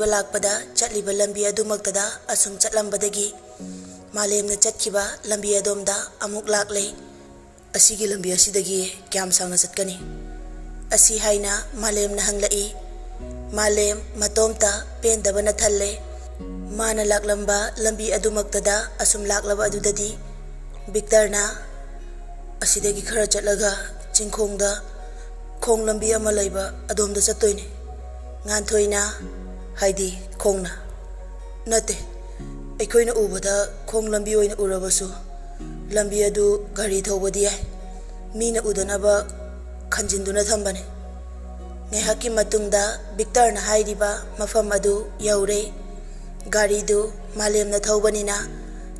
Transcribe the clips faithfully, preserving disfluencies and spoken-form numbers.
ꯂꯥꯛꯄꯗ ꯆꯠꯂꯤꯕ ꯂꯝꯕꯤ ꯑꯗꯨꯃꯛꯇꯗ ꯑꯁꯨꯝ ꯆꯠꯂꯝꯕꯗꯒꯤ ꯃꯥꯂꯦꯝꯅ ꯆꯠꯈꯤꯕ ꯂꯝꯕꯤ ꯑꯗꯣꯝꯗ ꯑꯃꯨꯛ ꯂꯥꯛꯂꯦ꯫ ꯑꯁꯤꯒꯤ ꯂꯝꯕꯤ ꯑꯁꯤꯗꯒꯤ ꯀꯌꯥꯝ ꯁꯥꯡꯅ ꯆꯠꯀꯅꯤ? ꯑꯁꯤ ꯍꯥꯏꯅ ꯃꯥꯂꯦꯝꯅ ꯍꯪꯂꯛꯏ꯫ ꯃꯥꯂꯦꯝ ꯃꯇꯣꯝꯇ ꯄꯦꯟꯗꯕꯅ ꯊꯜꯂꯦ꯫ ꯃꯥꯅ ꯂꯥꯛꯂꯝꯕ ꯂꯝꯕꯤ ꯑꯗꯨꯃꯛꯇꯗ ꯑꯁꯨꯝ ꯂꯥꯛꯂꯕ ꯑꯗꯨꯗꯗꯤ ꯕꯤꯛꯇꯔꯅ, "ꯑꯁꯤꯗꯒꯤ ꯈꯔ ꯆꯠꯂꯒ ꯆꯤꯡꯈꯣꯡꯗ ꯈꯣꯡ ꯂꯝꯕꯤ ꯑꯃ ꯂꯩꯕ ꯑꯗꯣꯝꯗ ꯆꯠꯇꯣꯏꯅꯦ꯫" ꯉꯥꯟꯊꯣꯏꯅ, "ꯍꯥꯏꯗꯤ ꯈꯣꯡꯅ?" "ꯅꯠꯇꯦ, ꯑꯩꯈꯣꯏꯅ ꯎꯕꯗ ꯈꯣꯡ ꯂꯝꯕꯤ ꯑꯣꯏꯅ ꯎꯔꯕꯁꯨ, ꯂꯝꯕꯤ ꯑꯗꯨ ꯒꯥꯔꯤ ꯊꯧꯕꯗꯤ ꯌꯥꯏ꯫ ꯃꯤꯅ ꯎꯗꯅꯕ ꯈꯟꯖꯤꯟꯗꯨꯅ ꯊꯝꯕꯅꯤ꯫" ꯉꯥꯏꯍꯥꯛꯀꯤ ꯃꯇꯨꯡꯗ ꯕꯤꯛꯇꯔꯅ ꯍꯥꯏꯔꯤꯕ ꯃꯐꯝ ꯑꯗꯨ ꯌꯧꯔꯦ꯫ ꯒꯥꯔꯤꯗꯨ ꯃꯥꯂꯦꯝꯅ ꯊꯧꯕꯅꯤꯅ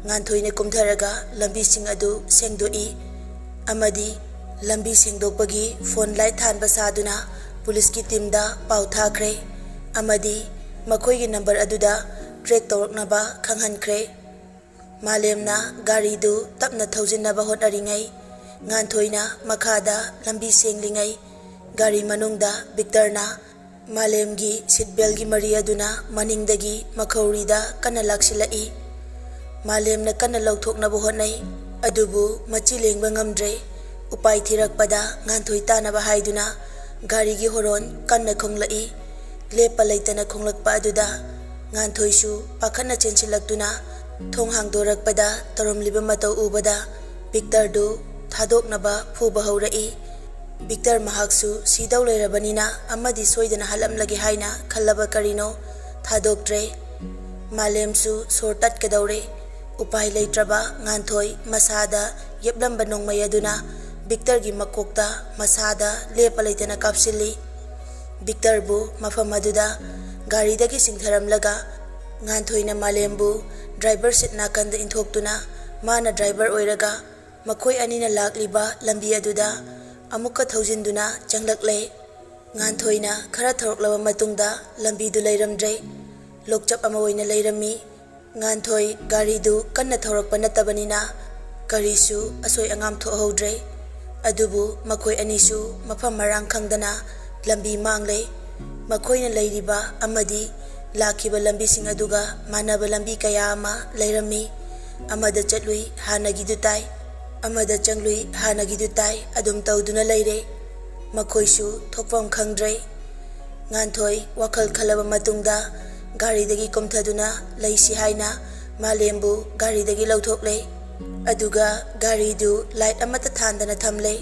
ꯉꯥꯟꯊꯣꯏꯅ ꯀꯨꯝꯊꯔꯒ ꯂꯝꯕꯤꯁꯤꯡ ꯑꯗꯨ ꯁꯦꯡꯗꯣꯛꯏ ꯑꯃꯗꯤ ꯂꯝꯕꯤ ꯁꯦꯡꯗꯣꯛꯄꯒꯤ ꯐꯣꯟ ꯂꯥꯏꯠ ꯊꯥꯟꯕ ꯁꯥꯗꯨꯅ ꯄꯨꯂꯤꯁꯀꯤ ꯇꯤꯝꯗ ꯄꯥꯎ ꯊꯥꯈ꯭ꯔꯦ ꯑꯃꯗꯤ ꯃꯈꯣꯏꯒꯤ ꯅꯝꯕꯔ ꯑꯗꯨꯗ ꯇ꯭ꯔꯦꯛ ꯇꯧꯔꯛꯅꯕ ꯈꯪꯍꯟꯈ꯭ꯔꯦ꯫ ꯃꯥꯂꯦꯝꯅ ꯒꯥꯔꯤꯗꯨ ꯇꯞꯅ ꯊꯧꯖꯤꯟꯅꯕ ꯍꯣꯠꯅꯔꯤꯉꯩ, ꯉꯥꯟꯊꯣꯏꯅ ꯃꯈꯥꯗ ꯂꯝꯕꯤ ꯁꯦꯡꯂꯤꯉꯩ, ꯒꯥꯔꯤ ꯃꯅꯨꯡꯗ ꯕꯤꯛꯇꯔꯅ ꯃꯥꯂꯦꯝꯒꯤ ꯁꯤꯠ ꯕꯦꯜꯒꯤ ꯃꯔꯤ ꯑꯗꯨꯅ ꯃꯅꯤꯡꯗꯒꯤ ꯃꯈꯧꯔꯤꯗ ꯀꯟꯅ ꯂꯥꯛꯁꯤꯜꯂꯛꯏ꯫ ꯃꯥꯂꯦꯝꯅ ꯀꯟꯅ ꯂꯧꯊꯣꯛꯅꯕ ꯍꯣꯠꯅꯩ, ꯑꯗꯨꯕꯨ ꯃꯆꯤ ꯂꯦꯡꯕ ꯉꯝꯗ꯭ꯔꯦ꯫ ꯎꯄꯥꯏ ꯊꯤꯔꯛꯄꯗ ꯉꯥꯟꯊꯣꯏ ꯇꯥꯅꯕ ꯍꯥꯏꯗꯨꯅ ꯒꯥꯔꯤꯒꯤ ꯍꯣꯔꯣꯟ ꯀꯟꯅ ꯈꯣꯡꯂꯛꯏ꯫ ꯂꯦꯞꯄ ꯂꯩꯇꯅ ꯈꯣꯡꯂꯛꯄ ꯑꯗꯨꯗ ꯉꯥꯟꯊꯣꯏꯁꯨ ꯄꯥꯈꯠꯅ ꯆꯦꯟꯁꯤꯜꯂꯛꯇꯨꯅ ꯊꯣꯡ ꯍꯥꯡꯗꯣꯔꯛꯄꯗ ꯇꯧꯔꯝꯂꯤꯕ ꯃꯇꯧ ꯎꯕꯗ ꯕꯤꯛꯇꯔꯗꯨ ꯊꯥꯗꯣꯛꯅꯕ ꯐꯨꯕ ꯍꯧꯔꯛꯏ꯫ ꯕꯤꯛꯇꯔ ꯃꯍꯥꯛꯁꯨ ꯁꯤꯗꯧ ꯂꯩꯔꯕꯅꯤꯅ ꯑꯃꯗꯤ ꯁꯣꯏꯗꯅ ꯍꯥꯠꯂꯝꯂꯒꯦ ꯍꯥꯏꯅ ꯈꯜꯂꯕ ꯀꯔꯤꯅꯣ ꯊꯥꯗꯣꯛꯇ꯭ꯔꯦ꯫ ꯃꯥꯂꯦꯝꯁꯨ ꯁꯣꯔ ꯇꯠꯀꯗꯧꯔꯦ꯫ ꯎꯄꯥꯏ ꯂꯩꯇ꯭ꯔꯕ ꯉꯥꯟꯊꯣꯏ ꯃꯁꯥꯗ ꯌꯦꯞꯂꯝꯕ ꯅꯣꯡꯃꯩ ꯑꯗꯨꯅ ꯕꯤꯛꯇꯔꯒꯤ ꯃꯀꯣꯛꯇ ꯃꯁꯥꯗ ꯂꯦꯞꯄ ꯂꯩꯇꯅ ꯀꯥꯞꯁꯤꯜꯂꯤ꯫ ꯕꯤꯛꯇꯔꯕꯨ ꯃꯐꯝ ꯑꯗꯨꯗ ꯒꯥꯔꯤꯗꯒꯤ ꯆꯤꯡꯊꯔꯝꯂꯒ ꯉꯥꯟꯊꯣꯏꯅ ꯃꯥꯂꯦꯝꯕꯨ ꯗ꯭ꯔꯥꯏꯚꯔ ꯁꯤꯠ ꯅꯥꯀꯟꯗ ꯏꯟꯊꯣꯛꯇꯨꯅ ꯃꯥꯅ ꯗ꯭ꯔꯥꯏꯚꯔ ꯑꯣꯏꯔꯒ ꯃꯈꯣꯏ ꯑꯅꯤꯅ ꯂꯥꯛꯂꯤꯕ ꯂꯝꯕꯤ ꯑꯗꯨꯗ ꯑꯃꯨꯛꯀ ꯊꯧꯖꯤꯟꯗꯨꯅ ꯆꯪꯂꯛꯂꯦ꯫ ꯉꯥꯟꯊꯣꯏꯅ ꯈꯔ ꯊꯧꯔꯛꯂꯕ ꯃꯇꯨꯡꯗ ꯂꯝꯕꯤꯗꯨ ꯂꯩꯔꯝꯗ꯭ꯔꯦ꯫ ꯂꯣꯛꯆꯞ ꯑꯃ ꯑꯣꯏꯅ ꯂꯩꯔꯝꯃꯤ꯫ ꯉꯥꯟꯊꯣꯏ ꯒꯥꯔꯤꯗꯨ ꯀꯟꯅ ꯊꯧꯔꯛꯄ ꯅꯠꯇꯕꯅꯤꯅ ꯀꯔꯤꯁꯨ ꯑꯁꯣꯏ ꯑꯉꯥꯝ ꯊꯣꯛꯍꯧꯗ꯭ꯔꯦ꯫ ꯑꯗꯨꯕꯨ ꯃꯈꯣꯏ ꯑꯅꯤꯁꯨ ꯃꯐꯝ ꯃꯔꯥꯡ ꯈꯪꯗꯅ ꯂꯝꯕꯤ ꯃꯥꯡꯂꯦ꯫ ꯃꯈꯣꯏꯅ ꯂꯩꯔꯤꯕ ꯑꯃꯗꯤ ꯂꯥꯛꯈꯤꯕ ꯂꯝꯕꯤꯁꯤꯡ ꯑꯗꯨꯒ ꯃꯥꯟꯅꯕ ꯂꯝꯕꯤ ꯀꯌꯥ ꯑꯃ ꯂꯩꯔꯝꯃꯤ꯫ ꯑꯃꯗ ꯆꯠꯂꯨꯏ, ꯍꯥꯟꯅꯒꯤꯗꯨ ꯇꯥꯏ꯫ ꯑꯃꯗ ꯆꯪꯂꯨꯏ, ꯍꯥꯟꯅꯒꯤꯗꯨ ꯇꯥꯏ꯫ ꯑꯗꯨꯝ ꯇꯧꯗꯨꯅ ꯂꯩꯔꯦ꯫ ꯃꯈꯣꯏꯁꯨ ꯊꯣꯛꯐꯝ ꯈꯪꯗ꯭ꯔꯦ꯫ ꯉꯥꯟꯊꯣꯏ ꯋꯥꯈꯜ ꯈꯜꯂꯕ ꯃꯇꯨꯡꯗ ꯒꯥꯔꯤꯗꯒꯤ ꯀꯨꯝꯊꯗꯨꯅ ꯂꯩꯁꯤ ꯍꯥꯏꯅ ꯃꯥꯂꯦꯝꯕꯨ ꯒꯥꯔꯤꯗꯒꯤ ꯂꯧꯊꯣꯛꯂꯦ꯫ ꯑꯗꯨꯒ ꯒꯥꯔꯤꯗꯨ ꯂꯥꯏꯠ ꯑꯃꯠꯇ ꯊꯥꯟꯗꯅ ꯊꯝꯂꯦ꯫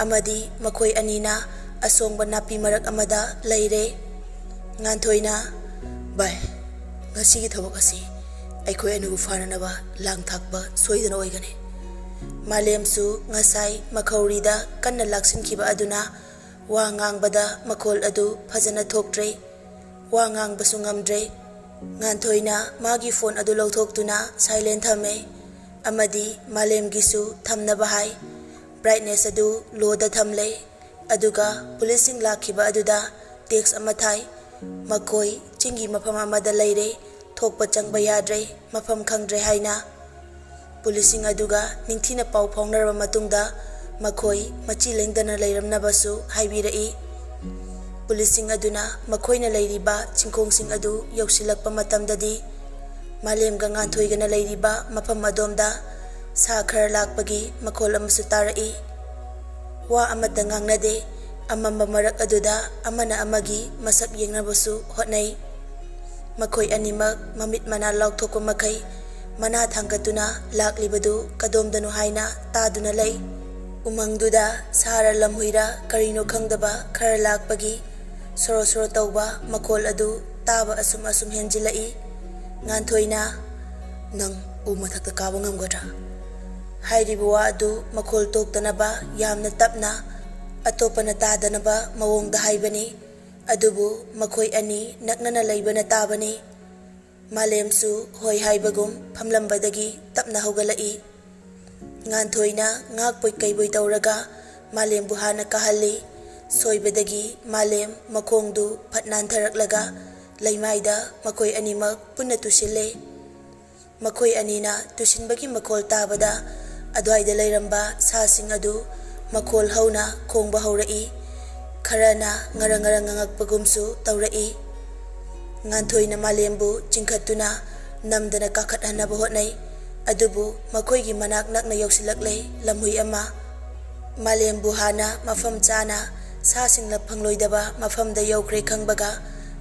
ꯑꯃꯗꯤ ꯃꯈꯣꯏ ꯑꯅꯤꯅ ꯑꯁꯣꯡꯕ ꯅꯥꯄꯤ ꯃꯔꯛ ꯑꯃꯗ ꯂꯩꯔꯦ꯫ ꯉꯥꯟꯊꯣꯏꯅ, "ꯚꯥꯏ, ꯉꯁꯤꯒꯤ ꯊꯕꯛ ꯑꯁꯤ ꯑꯩꯈꯣꯏ ꯑꯅꯤꯕꯨ ꯐꯥꯅꯅꯕ ꯂꯥꯡ ꯊꯥꯛꯄ ꯁꯣꯏꯗꯅ ꯑꯣꯏꯒꯅꯤ꯫" ꯃꯥꯂꯦꯝꯁꯨ ꯉꯁꯥꯏ ꯃꯈꯧꯔꯤꯗ ꯀꯟꯅ ꯂꯥꯛꯁꯤꯟꯈꯤꯕ ꯑꯗꯨꯅ ꯋꯥ ꯉꯥꯡꯕꯗ ꯃꯈꯣꯜ ꯑꯗꯨ ꯐꯖꯅ ꯊꯣꯛꯇ꯭ꯔꯦ꯫ ꯋꯥ ꯉꯥꯡꯕꯁꯨ ꯉꯝꯗ꯭ꯔꯦ꯫ ꯉꯥꯟꯊꯣꯏꯅ ꯃꯥꯒꯤ ꯐꯣꯟ ꯑꯗꯨ ꯂꯧꯊꯣꯛꯇꯨꯅ ꯁꯥꯏꯂꯦꯟ ꯊꯝꯃꯦ꯫ ꯑꯃꯗꯤ ꯃꯥꯂꯦꯝꯒꯤꯁꯨ ꯊꯝꯅꯕ ꯍꯥꯏ꯫ ꯕ꯭ꯔꯥꯏꯠꯅꯦꯁ ꯑꯗꯨ ꯂꯣꯗ ꯊꯝꯂꯦ꯫ ꯑꯗꯨꯒ ꯄꯨꯂꯤꯁꯁꯤꯡ ꯂꯥꯛꯈꯤꯕ ꯑꯗꯨꯗ ꯇꯦꯛꯁ ꯑꯃ ꯊꯥꯏ꯫ ꯃꯈꯣꯏ ꯆꯤꯡꯒꯤ ꯃꯐꯝ ꯑꯃꯗ ꯂꯩꯔꯦ, ꯊꯣꯛꯄ ꯆꯪꯕ ꯌꯥꯗ꯭ꯔꯦ, ꯃꯐꯝ ꯈꯪꯗ꯭ꯔꯦ ꯍꯥꯏꯅ꯫ ꯄꯨꯂꯤꯁꯁꯤꯡ ꯑꯗꯨꯒ ꯅꯤꯡꯊꯤꯅ ꯄꯥꯎ ꯐꯥꯎꯅꯔꯕ ꯃꯇꯨꯡꯗ ꯃꯈꯣꯏ ꯃꯆꯤ ꯂꯦꯡꯗꯅ ꯂꯩꯔꯝꯅꯕꯁꯨ ꯍꯥꯏꯕꯤꯔꯛꯏ꯫ ꯄꯨꯂꯤꯁꯁꯤꯡ ꯑꯗꯨꯅ ꯃꯈꯣꯏꯅ ꯂꯩꯔꯤꯕ ꯆꯤꯡꯈꯣꯡꯁꯤꯡ ꯑꯗꯨ ꯌꯧꯁꯤꯜꯂꯛꯄ ꯃꯇꯝꯗꯗꯤ ꯃꯥꯂꯦꯝꯒ ꯉꯥꯟꯊꯣꯏꯒꯅ ꯂꯩꯔꯤꯕ ꯃꯐꯝ ꯑꯗꯣꯝꯗ ꯁꯥ ꯈꯔ ꯂꯥꯛꯄꯒꯤ ꯃꯈꯣꯜ ꯑꯃꯁꯨ ꯇꯥꯔꯛꯏ꯫ ꯋꯥ ꯑꯃꯠꯇ ꯉꯥꯡꯅꯗꯦ꯫ ꯑꯃꯝꯕ ꯃꯔꯛ ꯑꯗꯨꯗ ꯑꯃꯅ ꯑꯃꯒꯤ ꯃꯁꯛ ꯌꯦꯡꯅꯕꯁꯨ ꯍꯣꯠꯅꯩ꯫ ꯃꯈꯣꯏ ꯑꯅꯤꯃꯛ ꯃꯃꯤꯠ ꯃꯅꯥ ꯂꯥꯎꯊꯣꯛꯄ ꯃꯈꯩ ꯃꯅꯥ ꯊꯥꯡꯒꯠꯇꯨꯅ ꯂꯥꯛꯂꯤꯕꯗꯨ ꯀꯗꯣꯝꯗꯅꯣ ꯍꯥꯏꯅ ꯇꯥꯗꯨꯅ ꯂꯩ꯫ ꯎꯃꯪꯗꯨꯗ ꯁꯥꯔ ꯂꯝꯍꯨꯏꯔ ꯀꯔꯤꯅꯣ ꯈꯪꯗꯕ ꯈꯔ ꯂꯥꯛꯄꯒꯤ ꯁꯣꯔꯣ ꯁꯣꯔꯣ ꯇꯧꯕ ꯃꯈꯣꯜ ꯑꯗꯨ ꯇꯥꯕ ꯑꯁꯨꯝ ꯑꯁꯨꯝ ꯍꯦꯟꯖꯤꯜꯂꯛꯏ꯫ ꯉꯥꯟꯊꯣꯏꯅ, "ꯅꯪ ꯎ ꯃꯊꯛꯇ ꯀꯥꯕ ꯉꯝꯒꯗ꯭ꯔꯥ?" ꯍꯥꯏꯔꯤꯕ ꯋꯥ ꯑꯗꯨ ꯃꯈꯣꯜ ꯊꯣꯛꯇꯅꯕ ꯌꯥꯝꯅ ꯇꯞꯅ, ꯑꯇꯣꯞꯄꯅ ꯇꯥꯗꯅꯕ ꯃꯑꯣꯡꯗ ꯍꯥꯏꯕꯅꯤ꯫ ꯑꯗꯨꯕꯨ ꯃꯈꯣꯏ ꯑꯅꯤ ꯅꯛꯅꯅ ꯂꯩꯕꯅ ꯇꯥꯕꯅꯤ꯫ ꯃꯥꯂꯦꯝꯁꯨ ꯍꯣꯏ ꯍꯥꯏꯕꯒꯨꯝ ꯐꯝꯂꯝꯕꯗꯒꯤ ꯇꯞꯅ ꯍꯧꯒꯠꯂꯛꯏ꯫ ꯉꯥꯟꯊꯣꯏꯅ ꯉꯥꯛꯄꯣꯏ ꯀꯩꯕꯣꯏ ꯇꯧꯔꯒ ꯃꯥꯂꯦꯝꯕꯨ ꯍꯥꯟꯅ ꯀꯥꯍꯜꯂꯤ꯫ ꯁꯣꯏꯕꯗꯒꯤ ꯃꯥꯂꯦꯝ ꯃꯈꯣꯡꯗꯨ ꯐꯠ ꯅꯥꯟꯊꯔꯛꯂꯒ ꯂꯩꯃꯥꯏꯗ ꯃꯈꯣꯏ ꯑꯅꯤꯃꯛ ꯄꯨꯟꯅ ꯇꯨꯁꯤꯜꯂꯦ꯫ ꯃꯈꯣꯏ ꯑꯅꯤꯅ ꯇꯨꯁꯤꯟꯕꯒꯤ ꯃꯈꯣꯜ ꯇꯥꯕꯗ ꯑꯗ꯭ꯋꯥꯏꯗ ꯂꯩꯔꯝꯕ ꯁꯥꯁꯤꯡ ꯑꯗꯨ ꯃꯈꯣꯜ ꯍꯧꯅ ꯈꯣꯡꯕ ꯍꯧꯔꯛꯏ꯫ ꯈꯔꯅ ꯉꯔꯪ ꯉꯔꯪ ꯉꯪꯉꯛꯄꯒꯨꯝꯁꯨ ꯇꯧꯔꯛꯏ꯫ ꯉꯥꯟꯊꯣꯏꯅ ꯃꯥꯂꯦꯝꯕꯨ ꯆꯤꯡꯈꯠꯇꯨꯅ ꯅꯝꯗꯅ ꯀꯥꯈꯠꯍꯟꯅꯕ ꯍꯣꯠꯅꯩ꯫ ꯑꯗꯨꯕꯨ ꯃꯈꯣꯏꯒꯤ ꯃꯅꯥꯛ ꯅꯛꯅ ꯌꯧꯁꯤꯜꯂꯛꯂꯦ ꯂꯝꯍꯨꯏ ꯑꯃ꯫ ꯃꯥꯂꯦꯝꯕꯨ ꯍꯥꯟꯅ ꯃꯐꯝ ꯆꯥꯅ ꯁꯥꯁꯤꯡꯅ ꯐꯪꯂꯣꯏꯗꯕ ꯃꯐꯝꯗ ꯌꯧꯈ꯭ꯔꯦ ꯈꯪꯕꯒ,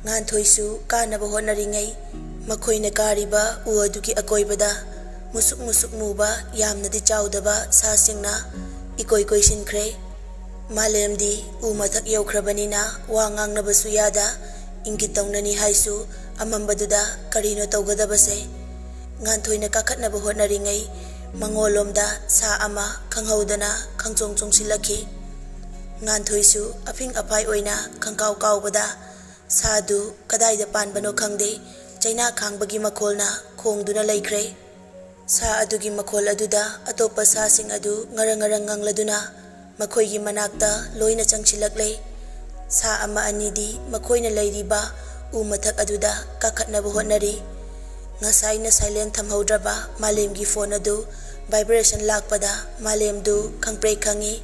ꯉꯥꯟꯊꯣꯏꯁꯨ ꯀꯥꯅꯕ ꯍꯣꯠꯅꯔꯤꯉꯩ, ꯃꯈꯣꯏꯅ ꯀꯥꯔꯤꯕ ꯎ ꯑꯗꯨꯒꯤ ꯑꯀꯣꯏꯕꯗ ꯃꯨꯁꯨꯛ ꯃꯨꯁꯨꯛ ꯃꯨꯕ, ꯌꯥꯝꯅꯗꯤ ꯆꯥꯎꯗꯕ ꯁꯥꯁꯤꯡꯅ ꯏꯀꯣꯏ ꯀꯣꯏꯁꯤꯟꯈ꯭ꯔꯦ꯫ ꯃꯥꯂꯦꯝꯗꯤ ꯎ ꯃꯊꯛ ꯌꯧꯈ꯭ꯔꯕꯅꯤꯅ ꯋꯥ ꯉꯥꯡꯅꯕꯁꯨ ꯌꯥꯗ, ꯏꯪꯒꯤꯠ ꯇꯧꯅꯅꯤ ꯍꯥꯏꯁꯨ ꯑꯃꯝꯕꯗꯨꯗ ꯀꯔꯤꯅꯣ ꯇꯧꯒꯗꯕꯁꯦ꯫ ꯉꯥꯟꯊꯣꯏꯅ ꯀꯥꯈꯠꯅꯕ ꯍꯣꯠꯅꯔꯤꯉꯩ, ꯃꯉꯣꯟꯂꯣꯝꯗ ꯁꯥ ꯑꯃ ꯈꯪꯍꯧꯗꯅ ꯈꯪꯆꯣꯡ ꯆꯣꯡꯁꯤꯜꯂꯛꯈꯤ꯫ ꯉꯥꯟꯊꯣꯏꯁꯨ ꯑꯐꯤꯡ ꯑꯐꯥꯏ ꯑꯣꯏꯅ ꯈꯪꯀꯥꯎ ꯀꯥꯎꯕꯗ, ꯁꯥꯗꯨ ꯀꯗꯥꯏꯗ ꯄꯥꯟꯕꯅꯣ ꯈꯪꯗꯦ, ꯆꯩꯅꯥ ꯈꯥꯡꯕꯒꯤ ꯃꯈꯣꯜꯅ ꯈꯣꯡꯗꯨꯅ ꯂꯩꯈ꯭ꯔꯦ꯫ ꯁꯥ ꯑꯗꯨꯒꯤ ꯃꯈꯣꯜ ꯑꯗꯨꯗ ꯑꯇꯣꯞꯄ ꯁꯥꯁꯤꯡ ꯑꯗꯨ ꯉꯔꯪ ꯉꯔꯪ ꯉꯪꯂꯗꯨꯅ ꯃꯈꯣꯏꯒꯤ ꯃꯅꯥꯛꯇ ꯂꯣꯏꯅ ꯆꯪꯁꯤꯜꯂꯛꯂꯦ꯫ ꯁꯥ ꯑꯃ ꯑꯅꯤꯗꯤ ꯃꯈꯣꯏꯅ ꯂꯩꯔꯤꯕ ꯎ ꯃꯊꯛ ꯑꯗꯨꯗ ꯀꯥꯈꯠꯅꯕ ꯍꯣꯠꯅꯔꯤ꯫ ꯉꯁꯥꯏꯅ silent ꯊꯝꯍꯧꯗ꯭ꯔꯕ ꯃꯥꯂꯦꯝꯒꯤ ꯐꯣꯟ ꯑꯗꯨ vibration ꯂꯥꯛꯄꯗ ꯃꯥꯂꯦꯝꯗꯨ ꯈꯪꯄ꯭ꯔꯦꯛ ꯈꯪꯉꯤ꯫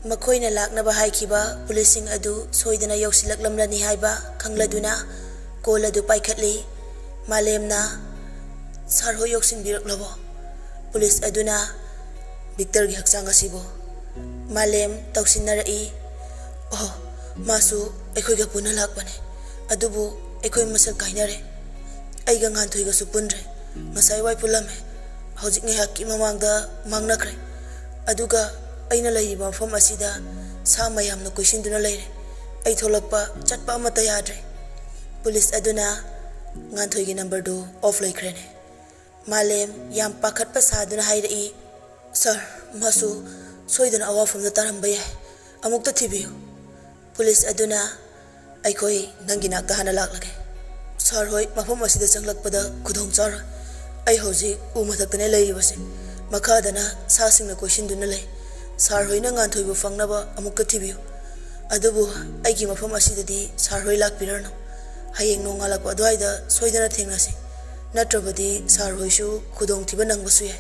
ꯃꯈꯣꯏꯅ ꯂꯥꯛꯅꯕ ꯍꯥꯏꯈꯤꯕ ꯄꯨꯂꯤꯁꯁꯤꯡ ꯑꯗꯨ ꯁꯣꯏꯗꯅ ꯌꯧꯁꯤꯜꯂꯛꯂꯝꯂꯅꯤ ꯍꯥꯏꯕ ꯈꯪꯂꯗꯨꯅ ꯀꯣꯜ ꯑꯗꯨ ꯄꯥꯏꯈꯠꯂꯤ꯫ ꯃꯥꯂꯦꯝꯅ, "ꯁꯥꯔ ꯍꯣꯏ ꯌꯧꯁꯤꯟꯕꯤꯔꯛꯂꯕꯣ?" ꯄꯨꯂꯤꯁ ꯑꯗꯨꯅ, "ꯚꯤꯛꯇꯔꯒꯤ ꯍꯛꯆꯥꯡ ꯑꯁꯤꯕꯨ?" ꯃꯥꯂꯦꯝ ꯇꯧꯁꯤꯟꯅꯔꯛꯏ꯫ "ꯑꯣ, ꯃꯥꯁꯨ ꯑꯩꯈꯣꯏꯒ ꯄꯨꯟꯅ ꯂꯥꯛꯄꯅꯦ, ꯑꯗꯨꯕꯨ ꯑꯩꯈꯣꯏ ꯃꯁꯛ ꯀꯥꯏꯅꯔꯦ꯫ ꯑꯩꯒ ꯉꯥꯟꯊꯣꯏꯒꯁꯨ ꯄꯨꯟꯗ꯭ꯔꯦ꯫ ꯉꯁꯥꯏ ꯋꯥꯏ ꯄꯨꯜꯂꯝꯃꯦ, ꯍꯧꯖꯤꯛ ꯉꯥꯏꯍꯥꯛꯀꯤ ꯃꯃꯥꯡꯗ ꯃꯥꯡꯅꯈ꯭ꯔꯦ꯫ ꯑꯗꯨꯒ ꯑꯩꯅ ꯂꯩꯔꯤꯕ ꯃꯐꯝ ꯑꯁꯤꯗ ꯁꯥ ꯃꯌꯥꯝꯅ ꯀꯣꯏꯁꯤꯟꯗꯨꯅ ꯂꯩꯔꯦ꯫ ꯑꯩ ꯊꯣꯛꯂꯛꯄ, ꯆꯠꯄ ꯑꯃꯠꯇ ꯌꯥꯗ꯭ꯔꯦ꯫" ꯄꯨꯂꯤꯁ ꯑꯗꯨꯅ, "ꯉꯥꯟꯊꯣꯏꯒꯤ ꯅꯝꯕꯔꯗꯨ ꯑꯣꯐ ꯂꯩꯈ꯭ꯔꯦꯅꯦ꯫" ꯃꯥꯂꯦꯝ ꯌꯥꯝ ꯄꯥꯈꯠꯄ ꯁꯥꯗꯨꯅ ꯍꯥꯏꯔꯛꯏ, "ꯁꯥꯔ, ꯃꯥꯁꯨ ꯁꯣꯏꯗꯅ ꯑꯋꯥꯐꯝꯗ ꯇꯥꯔꯝꯕ ꯌꯥꯏ꯫ ꯑꯃꯨꯛꯇ ꯊꯤꯕꯤꯌꯨ꯫" ꯄꯨꯂꯤꯁ ꯑꯗꯨꯅ, "ꯑꯩꯈꯣꯏ ꯅꯪꯒꯤ ꯅꯥꯛꯇ ꯍꯥꯟꯅ ꯂꯥꯛꯂꯒꯦ꯫" "ꯁꯥꯔ ꯍꯣꯏ ꯃꯐꯝ ꯑꯁꯤꯗ ꯆꯪꯂꯛꯄꯗ ꯈꯨꯗꯣꯡ ꯆꯥꯔꯣꯏ꯫ ꯑꯩ ꯍꯧꯖꯤꯛ ꯎ ꯃꯊꯛꯇꯅꯦ ꯂꯩꯔꯤꯕꯁꯦ꯫ ꯃꯈꯥꯗꯅ ꯁꯥꯁꯤꯡꯅ ꯀꯣꯏꯁꯤꯟꯗꯨꯅ ꯂꯩ꯫ ꯁꯥꯔ ꯍꯣꯏꯅ ꯉꯥꯟꯊꯣꯏꯕꯨ ꯐꯪꯅꯕ ꯑꯃꯨꯛꯇ ꯊꯤꯕꯤꯌꯨ꯫ ꯑꯗꯨꯕꯨ ꯑꯩꯒꯤ ꯃꯐꯝ ꯑꯁꯤꯗꯗꯤ ꯁꯥꯔ ꯍꯣꯏ ꯂꯥꯛꯄꯤꯔꯅꯨ꯫ ꯍꯌꯦꯡ ꯅꯣꯡꯉꯥꯜꯂꯛꯄ ꯑꯗꯨꯋꯥꯏꯗ ꯁꯣꯏꯗꯅ ꯊꯦꯡꯅꯁꯤ꯫ ꯅꯠꯇ꯭ꯔꯕꯗꯤ ꯁꯥꯔ ꯍꯣꯏꯁꯨ ꯈꯨꯗꯣꯡꯊꯤꯕ ꯅꯪꯕꯁꯨ ꯌꯥꯏ꯫"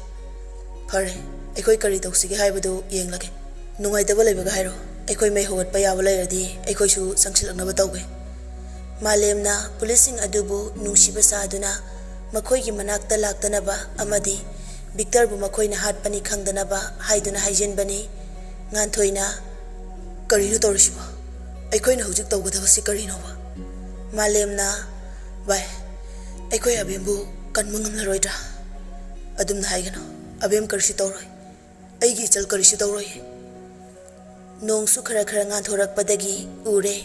"ꯐꯔꯦ, ꯑꯩꯈꯣꯏ ꯀꯔꯤ ꯇꯧꯁꯤꯒꯦ ꯍꯥꯏꯕꯗꯨ ꯌꯦꯡꯂꯒꯦ꯫ ꯅꯨꯡꯉꯥꯏꯇꯕ ꯂꯩꯕꯒ ꯍꯥꯏꯔꯣ꯫ ꯑꯩꯈꯣꯏ ꯃꯩ ꯍꯧꯒꯠꯄ ꯌꯥꯕ ꯂꯩꯔꯗꯤ ꯑꯩꯈꯣꯏꯁꯨ ꯆꯪꯁꯤꯜꯂꯛꯅꯕ ꯇꯧꯒꯦ꯫" ꯃꯥꯂꯦꯝꯅ ꯄꯨꯂꯤꯁꯁꯤꯡ ꯑꯗꯨꯕꯨ ꯅꯨꯡꯁꯤꯕ ꯁꯥꯗꯨꯅ ꯃꯈꯣꯏꯒꯤ ꯃꯅꯥꯛꯇ ꯂꯥꯛꯇꯅꯕ ꯑꯃꯗꯤ ꯕꯤꯛꯇꯔꯕꯨ ꯃꯈꯣꯏꯅ ꯍꯥꯠꯄꯅꯤ ꯈꯪꯗꯅꯕ ꯍꯥꯏꯗꯨꯅ ꯍꯥꯏꯖꯤꯟꯕꯅꯤ꯫ ꯉꯥꯟꯊꯣꯏꯅ, "ꯀꯔꯤꯅꯣ ꯇꯧꯔꯤꯁꯤꯕꯣ? ꯑꯩꯈꯣꯏꯅ ꯍꯧꯖꯤꯛ ꯇꯧꯒꯗꯕꯁꯤ ꯀꯔꯤꯅꯣꯕ?" ꯃꯥꯂꯦꯝꯅ, "ꯚꯥꯏ, ꯑꯩꯈꯣꯏ ꯑꯕꯦꯝꯕꯨ ꯀꯟꯕ ꯉꯝꯂꯔꯣꯏꯗ꯭ꯔꯥ? ꯑꯗꯨꯝꯅ ꯍꯥꯏꯒꯅꯨ꯫ ꯑꯕꯦꯝ ꯀꯔꯤꯁꯨ ꯇꯧꯔꯣꯏ꯫ ꯑꯩꯒꯤ ꯏꯆꯜ ꯀꯔꯤꯁꯨ ꯇꯧꯔꯣꯏ꯫" ꯅꯣꯡꯁꯨ ꯈꯔ ꯈꯔ ꯉꯥꯟꯊꯣꯔꯛꯄꯗꯒꯤ ꯎꯔꯦ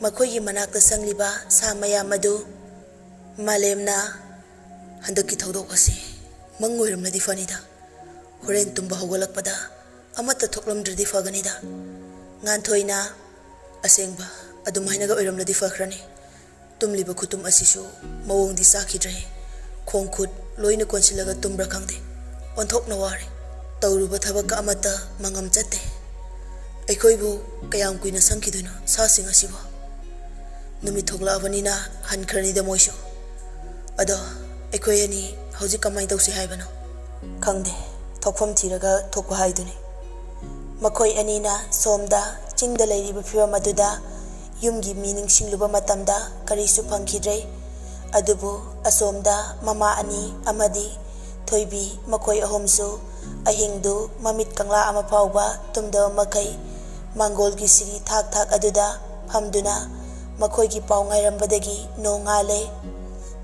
ꯃꯈꯣꯏꯒꯤ ꯃꯅꯥꯛꯇ ꯁꯪꯂꯤꯕ ꯁꯥ ꯃꯌꯥꯝ ꯑꯗꯨ꯫ ꯃꯥꯂꯦꯝꯅ, "ꯍꯟꯗꯛꯀꯤ ꯊꯧꯗꯣꯛ ꯑꯁꯤ ꯃꯪ ꯑꯣꯏꯔꯝꯂꯗꯤ ꯐꯅꯤꯗ꯫ ꯍꯣꯔꯦꯟ ꯇꯨꯝꯕ ꯍꯧꯒꯠꯂꯛꯄꯗ ꯑꯃꯠꯇ ꯊꯣꯛꯂꯝꯗ꯭ꯔꯗꯤ ꯐꯒꯅꯤꯗ꯫" ꯉꯥꯟꯊꯣꯏꯅ, "ꯑꯁꯦꯡꯕ ꯑꯗꯨꯃꯥꯏꯅꯒ ꯑꯣꯏꯔꯝꯂꯗꯤ ꯐꯈ꯭ꯔꯅꯤ꯫ ꯇꯨꯝꯂꯤꯕ ꯈꯨꯇꯨꯝ ꯑꯁꯤꯁꯨ ꯃꯑꯣꯡꯗꯤ ꯆꯥꯈꯤꯗ꯭ꯔꯦ꯫ ꯈꯣꯡ ꯈꯨꯠ ꯂꯣꯏꯅ ꯀꯣꯟꯁꯤꯜꯂꯒ ꯇꯨꯝꯕ꯭ꯔꯥ ꯈꯪꯗꯦ꯫ ꯑꯣꯟꯊꯣꯛꯅ ꯋꯥꯔꯦ꯫ ꯇꯧꯔꯨꯕ ꯊꯕꯛꯀ ꯑꯃꯠꯇ ꯃꯉꯝ ꯆꯠꯇꯦ꯫ ꯑꯩꯈꯣꯏꯕꯨ ꯀꯌꯥꯝ ꯀꯨꯏꯅ ꯁꯪꯈꯤꯗꯣꯏꯅꯣ ꯁꯥꯁꯤꯡ ꯑꯁꯤꯕꯨ? ꯅꯨꯃꯤꯠ ꯊꯣꯛꯂꯛꯑꯕꯅꯤꯅ ꯍꯟꯈ꯭ꯔꯅꯤꯗ ꯃꯣꯏꯁꯨ꯫ ꯑꯗꯣ ꯑꯩꯈꯣꯏ ꯑꯅꯤ ꯍꯧꯖꯤꯛ ꯀꯃꯥꯏꯅ ꯇꯧꯁꯤ ꯍꯥꯏꯕꯅꯣ?" "ꯈꯪꯗꯦ, ꯊꯣꯛꯐꯝ ꯊꯤꯔꯒ ꯊꯣꯛꯄ ꯍꯥꯏꯗꯨꯅꯤ꯫" ꯃꯈꯣꯏ ꯑꯅꯤꯅ ꯁꯣꯝꯗ ꯆꯤꯡꯗ ꯂꯩꯔꯤꯕ ꯐꯤꯕꯝ ꯑꯗꯨꯗ ꯌꯨꯝꯒꯤ ꯃꯤ ꯅꯤꯡꯁꯤꯡꯂꯨꯕ ꯃꯇꯝꯗ ꯀꯔꯤꯁꯨ ꯐꯪꯈꯤꯗ꯭ꯔꯦ꯫ ꯑꯗꯨꯕꯨ ꯑꯁꯣꯝꯗ ꯃꯃꯥ ꯑꯅꯤ ꯑꯃꯗꯤ ꯊꯣꯏꯕꯤ, ꯃꯈꯣꯏ ꯑꯍꯨꯝꯁꯨ ꯑꯍꯤꯡꯗꯨ ꯃꯃꯤꯠ ꯀꯪꯂꯥ ꯑꯃ ꯐꯥꯎꯕ ꯇꯨꯝꯗꯕ ꯃꯈꯩ ꯃꯥꯡꯒꯣꯜꯒꯤ ꯁꯤꯔꯤ ꯊꯥꯛ ꯊꯥꯛ ꯑꯗꯨꯗ ꯐꯝꯗꯨꯅ ꯃꯈꯣꯏꯒꯤ ꯄꯥꯎ ꯉꯥꯏꯔꯝꯕꯗꯒꯤ ꯅꯣꯡ ꯉꯥꯜꯂꯦ꯫